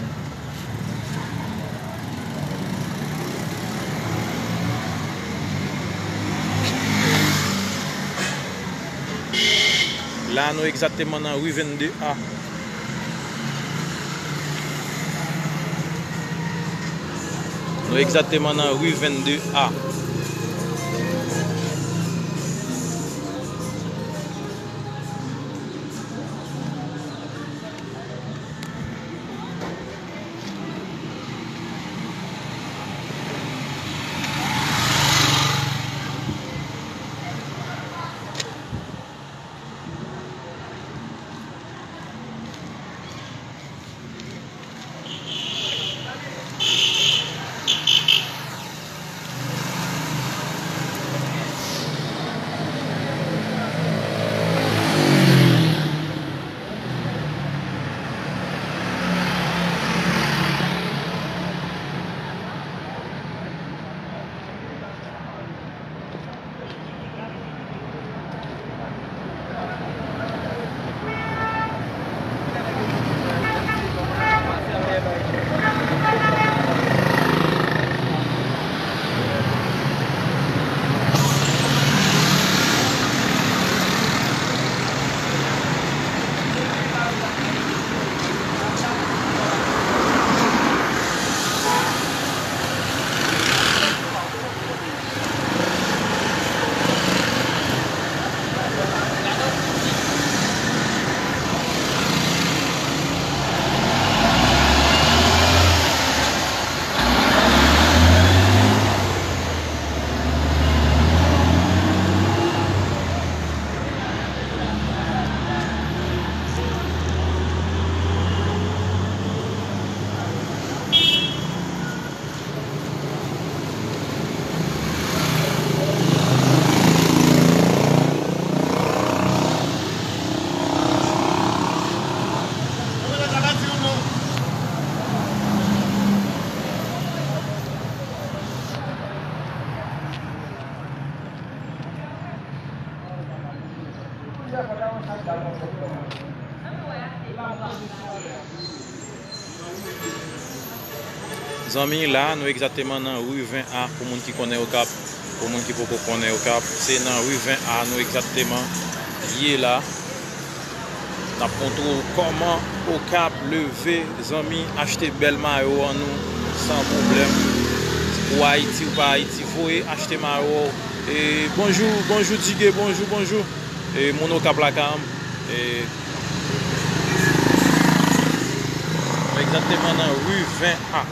La, nou egzakteman nan ri vennde A. Nou egzakteman nan ri vennde A. Zanmi, la, nou egzakteman nan ri ven A, pou moun ki konnen Okap, pou moun ki poko konnen Okap, se nan ri ven A nou egzakteman ye la. N ap montre w kòman Okap leve, zanmi, achte bèl mayo an nou, san pwoblèm. Ou Ayiti, ou pa Ayiti, voye achte mayo. E, bonjou, bonjou Dige, bonjou, bonjou. E, moun Okap Lakay Anm. E, egzakteman nan ri ven A.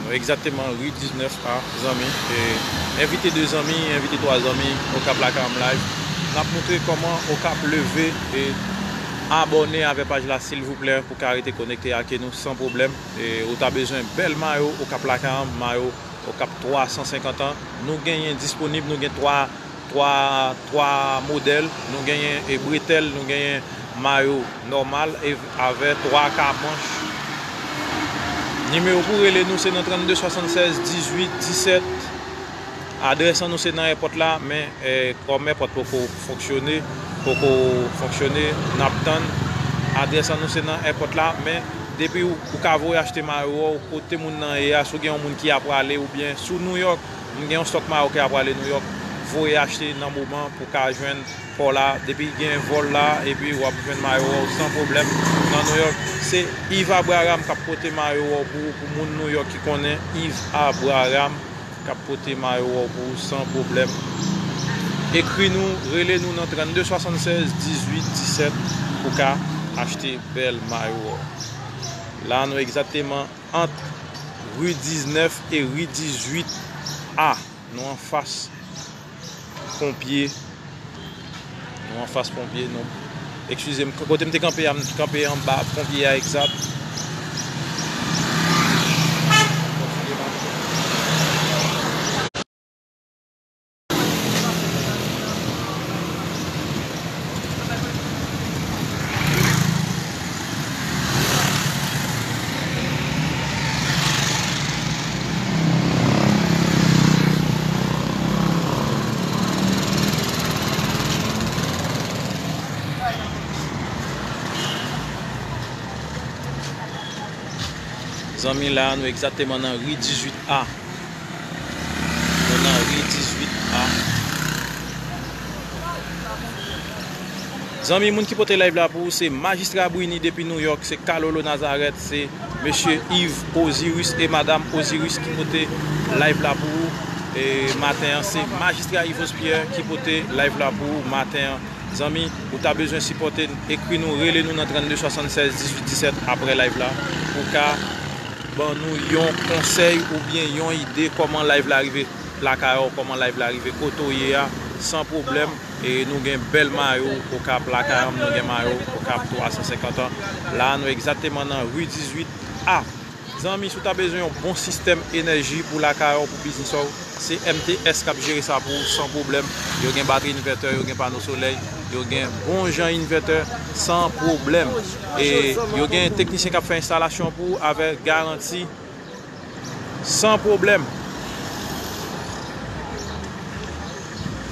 Nou egzakteman ri diznèf A, zanmi. E, envite de zanmi, envite twa zanmi, Okap Lakay Live. N ap montre kòman Okap leve e abòne avè paj la, silvouplè, pou ka rete konekte ak nou san pwoblèm. E, ou ta bezwen bèl mayo Okap Lakay, mayo Okap twa san senkant an. Nou genyen disponib, nou gen twa twa, twa modèl. Nou genyen e bretèl, nou genyen mayo nòmal e avè twa ka manch. Nimewo pou rele nou se nan trannde swasannsèz dizuit disèt. Adrès an nou se nan èpòt la, men, eh, kòm èpòt poko fonksyone, poko fonksyone, n ap tann. Adrès an nou se nan èpòt la, men depi ou, ou ka voye achte mayo a, ou kote moun nan ye a, si w gen yon moun ki ap prale, oubyen si w Nouyòk, m gen yon stòk mayo ki ap prale Nouyòk, voye achte nan moman pou ka jwenn pa w la. Depi gen vòl la, epi w ap jwenn mayo a w san pwoblèm nan Nouyòk. Se Yves Abraham k ap pote mayo a w pou ou, pou moun Nouyòk ki konnen Yves Abraham k ap pote mayo a w pou ou san pwoblèm. Ekri nou, rele nou nan trannde swasannsèz dizuit disèt pou ka achte bèl mayo a w. La, nou egzakteman ant ri diznèf e ri dizuit A. Nou anfas ponpye. Nou anfas ponpye, nou. Eskize m, kote m te kanpe a, m kanpe anba ponpye a egzat. Zanmi, la a nou egzakteman nan ri dizuit A. Nou nan ri dizuit A. Zanmi, moun ki pote live la pou ou, se Majistra Brini depi Nouyòk, se Kalolo Nazarèt, se Mesye Yves Osiris e Madam Osiris ki pote live la pou ou. E maten an, se Majistra Yvos Pierre ki pote live la pou ou maten an. Zanmi, ou ta bezwen sipòte n, ekri nou, rele nou nan trannde swasannsèz dizuit disèt apre live la, pou ka ban nou yon konsèy oubyen yon ide kòman live la rive lakay ou, kòman live la rive kote w ye a, san pwoblèm. E nou gen bèl mayo Okap Lakay, nou gen mayo Okap twa san senkant an. La, nou egzakteman nan ri dizuit A. Zanmi, si w ta bezwen yon bon sistèm enèji pou lakay ou, pou biznis ou, se M T S k ap jere sa pou ou san pwoblèm. Yo gen batri envètè, yo gen pano solèy, yo gen bon jan envètè san pwoblèm. E yo gen teknisyen k ap fè enstalasyon pou ou avèk garanti san pwoblèm.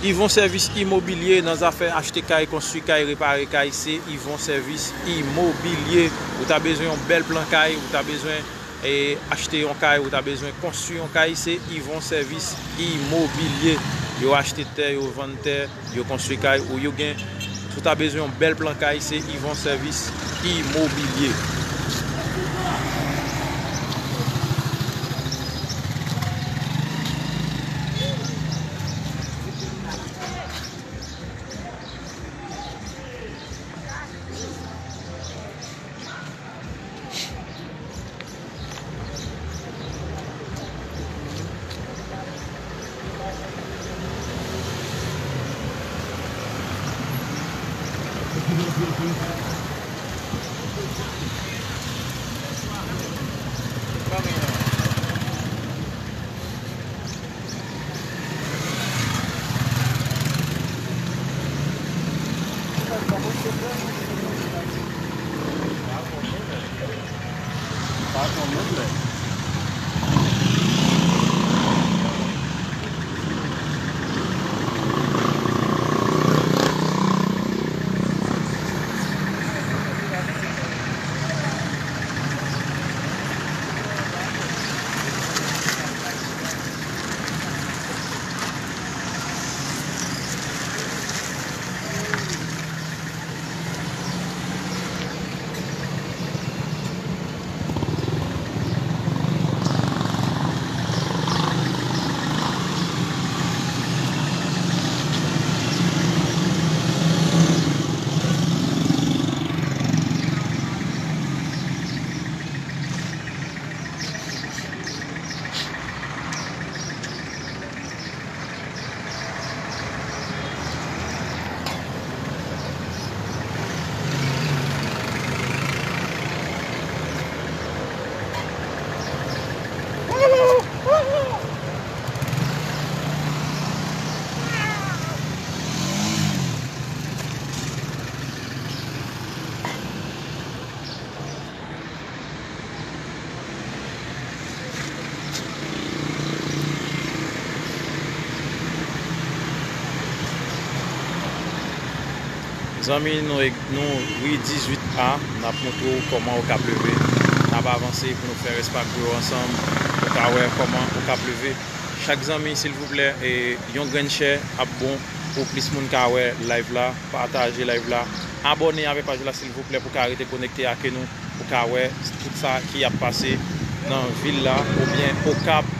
Yvon Sèvis Imobilye, nan zafè achte kay, konstwi kay, repare kay, se Yvon Sèvis Imobilye. Ou ta bezwen yon bèl plan kay, ou ta bezwen, e, achte yon kay, ou ta bezwen konstwi yon kay, se Yvon Sèvis Imobilye. Yo achte tè, yo vann tè, yo konstwi kay, ou yo gen, si w ta bezwen yon bèl plan kay, se Yvon Sèvis Imobilye. Zanmi, nou, nou ri dizuit A, n ap montre w kòman Okap leve. N ap avanse pou nou fè rès pakou yo ansanm, pou w ka wè kòman Okap leve. Chak zanmi, silvouplè, e, yon grenn share ap bon pou plis moun ka wè live la, pataje live la, abòne avèk paj la, silvouplè, pou w ka rete konekte ak nou, pou w ka wè tout sa ki ap pase nan vil la, oubyen Okap.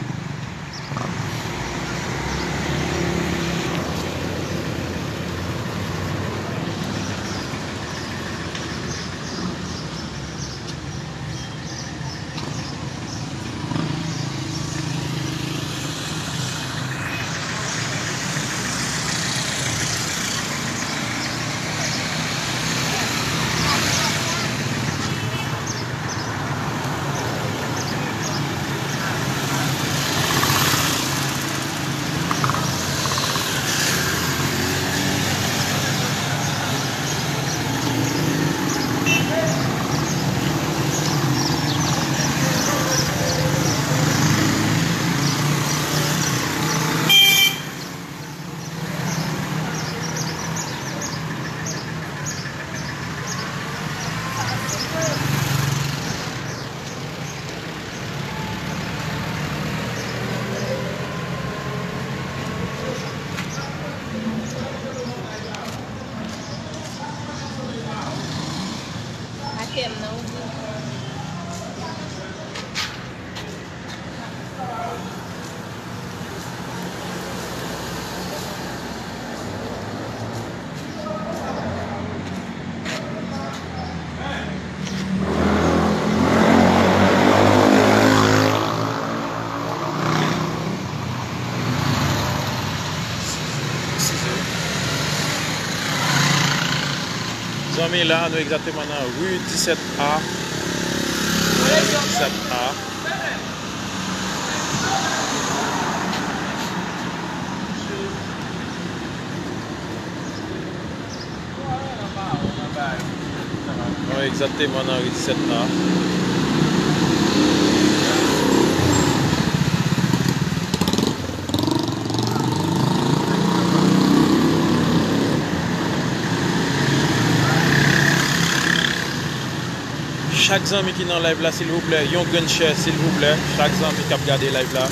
Atè m nan ouvri. Zanmi, la nou egzakteman nan ri disèt A. Ri disèt A. Nou egzakteman nan ri disèt la. Chak zanmi ki nan live la, silvouplè, yon grenn share, silvouplè. Chak zanmi k ap gade live la,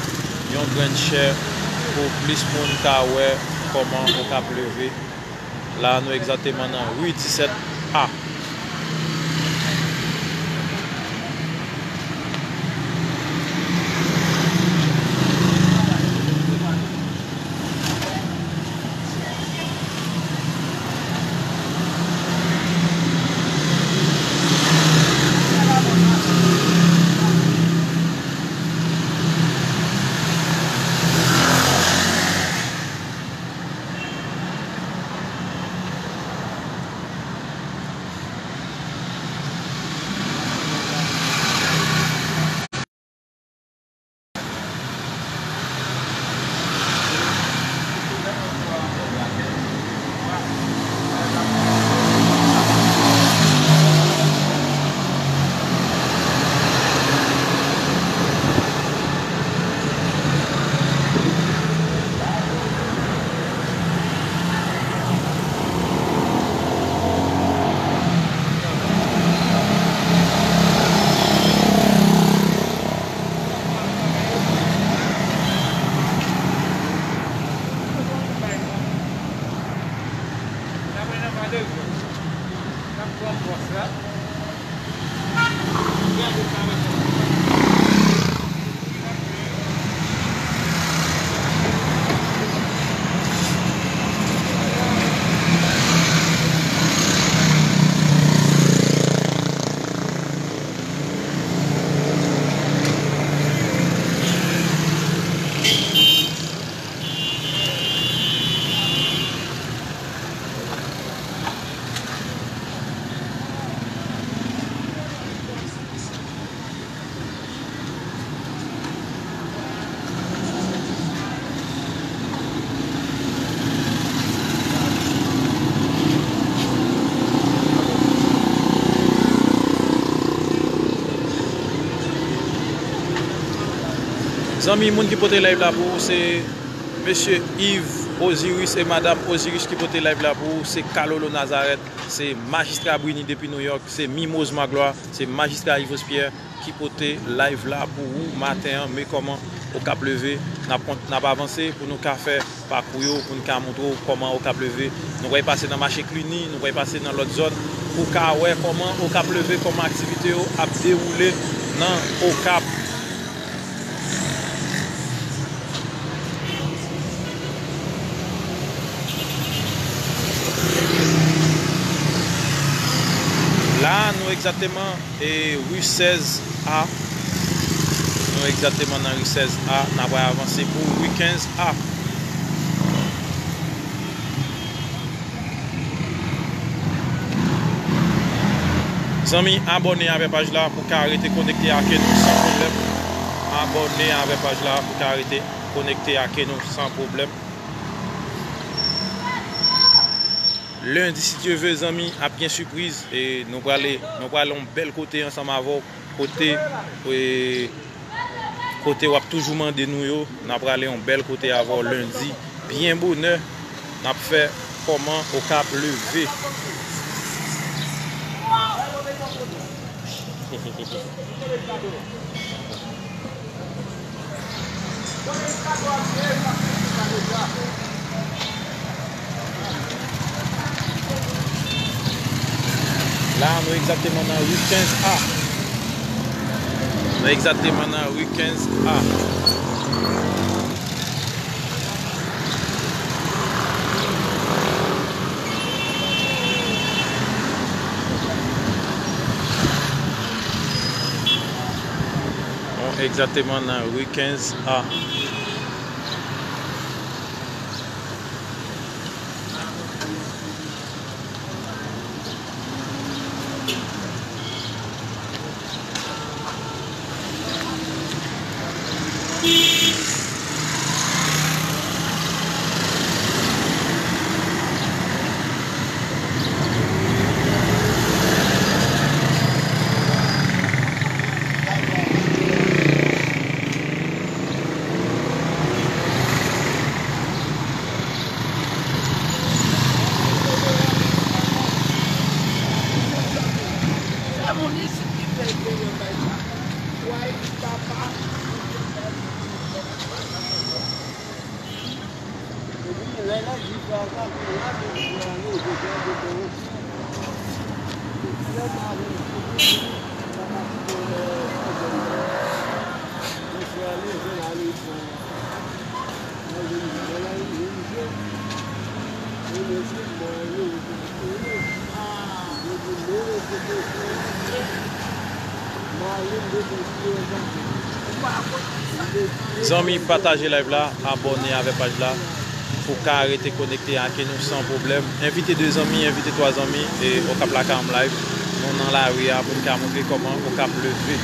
yon grenn share pou plis moun ka wè kòman Okap leve. La, nou egzakteman nan ri disèt A. Zanmi, moun ki pote live la pou ou, se Mesye Yves Osiris e Madam Osiris ki pote live la pou ou, se Kalolo Nazareth, se Majistra Brini depi Nouyòk, se Mimoz Maglwa, se Majistra Yvos Pierre ki pote live la pou ou maten an. Men kòman Okap leve, n ap kont-, n ap avanse pou nou ka fè pakou yo, pou n ka montre w kòman Okap leve. Nou pral pase nan mache Cluny, nou pral pase nan lòt zòn pou w ka wè kòman Okap leve, kòman aktivite yo ap dewoule nan Okap. La, nou egzakteman, e, ri sèz A. Nou egzakteman nan ri sèz A. N ap avanse pou ri kenz A. Zanmi, abòne avè paj la pou ka rete konekte ak nou san pwoblèm. Abòne avè paj la pou ka rete konekte ak nou san pwoblèm. Lendi, si Dye ve, zanmi, ap gen sipriz. E nou prale, nou prale yon bèl kote ansanm avè w. Kote, e, kote w ap toujou mande nou yo, n ap prale yon bèl kote avè w lendi. Byen bonè, n ap fè kòman Okap leve. La, nou egzakteman nan ri kenz A. Nou egzakteman nan ri kenz A. Nou egzakteman nan ri kenz A. Zanmi, pataje live la, abòne avè paj la pou ka rete konekte ak nou san pwoblèm. Envite de zanmi, envite twa zanmi, e Okap Lakay Anm Live. Nou nan lari a pou n ka montre kòman Okap leve.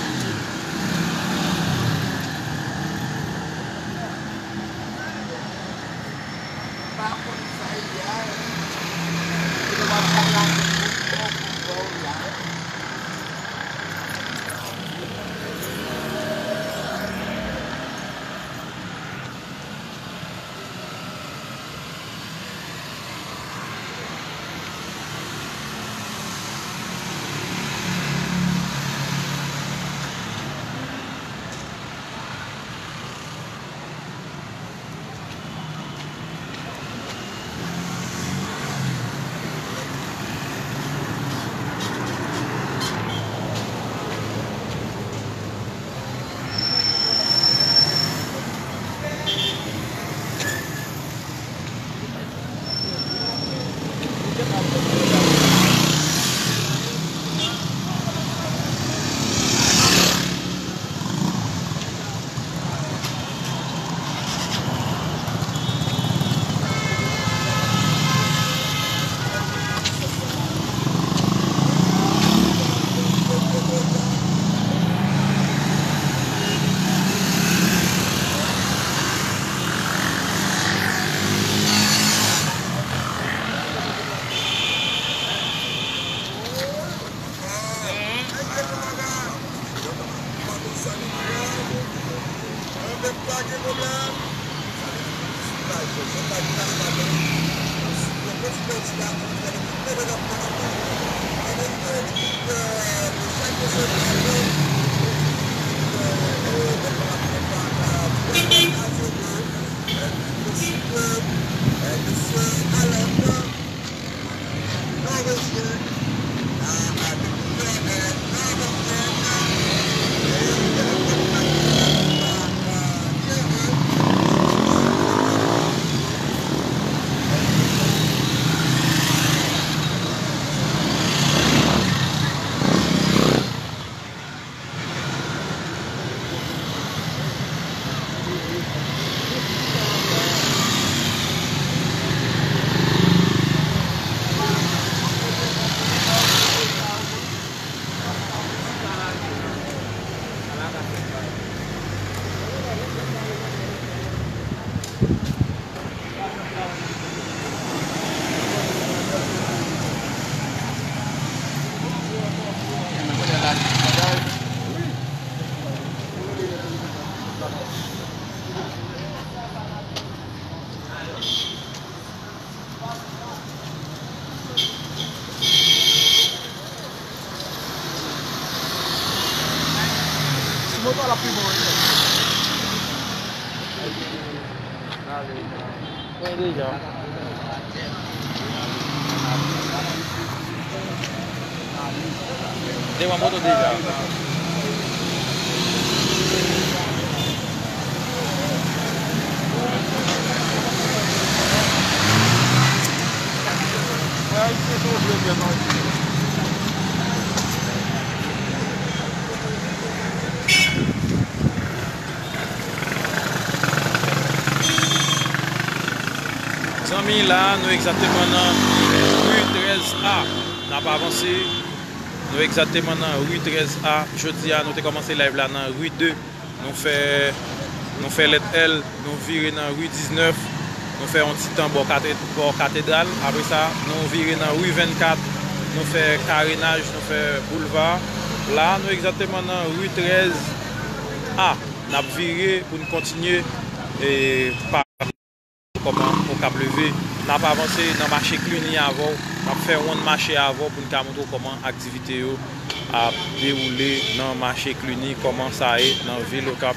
Sinon, pa la pi bon, wi. Mwen deja. Devan moto deja. Zanmi, la, nou egzakteman nan ri trèz A. N ap avanse. Nou egzakteman nan ri trèz A. Jodi a, nou te kòmanse live la nan ri de. Nou fè, nou fè lèt L, nou vire nan ri diznèf. Nou fè yon ti tan bò kate-, bò katedral. Apre sa, nou vire nan ri vennkat. Nou fè karenaj, nou fè boulva. La, nou egzakteman nan ri trèz A. N ap vire pou n kontinye, e, pa kòman Okap leve. N ap avanse nan mache Cluny avè w. N ap fè wonn mache avè w pou n ka montre w kòman aktivite yo ap dewoule nan mache Cluny, kòman sa ye nan vil Okap.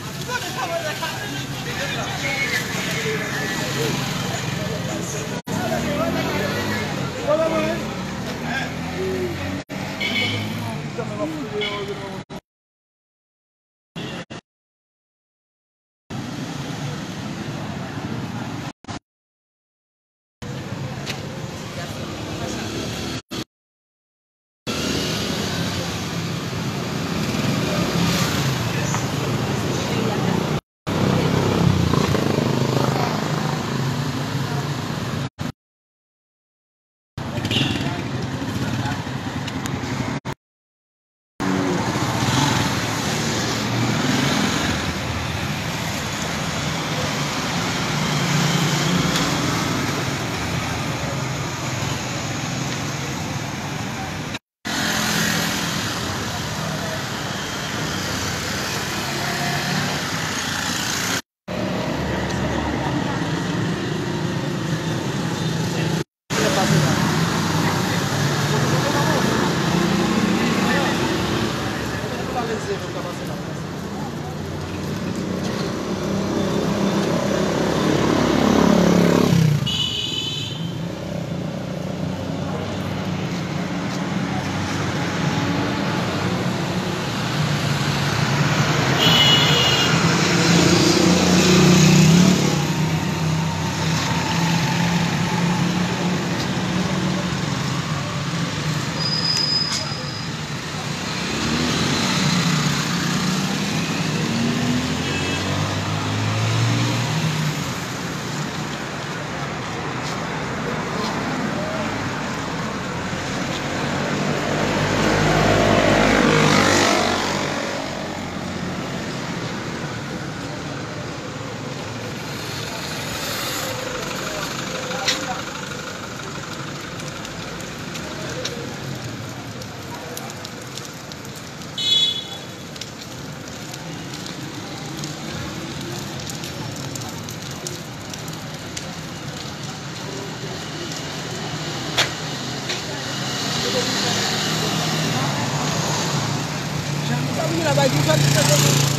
Travay pou fè, pou fè.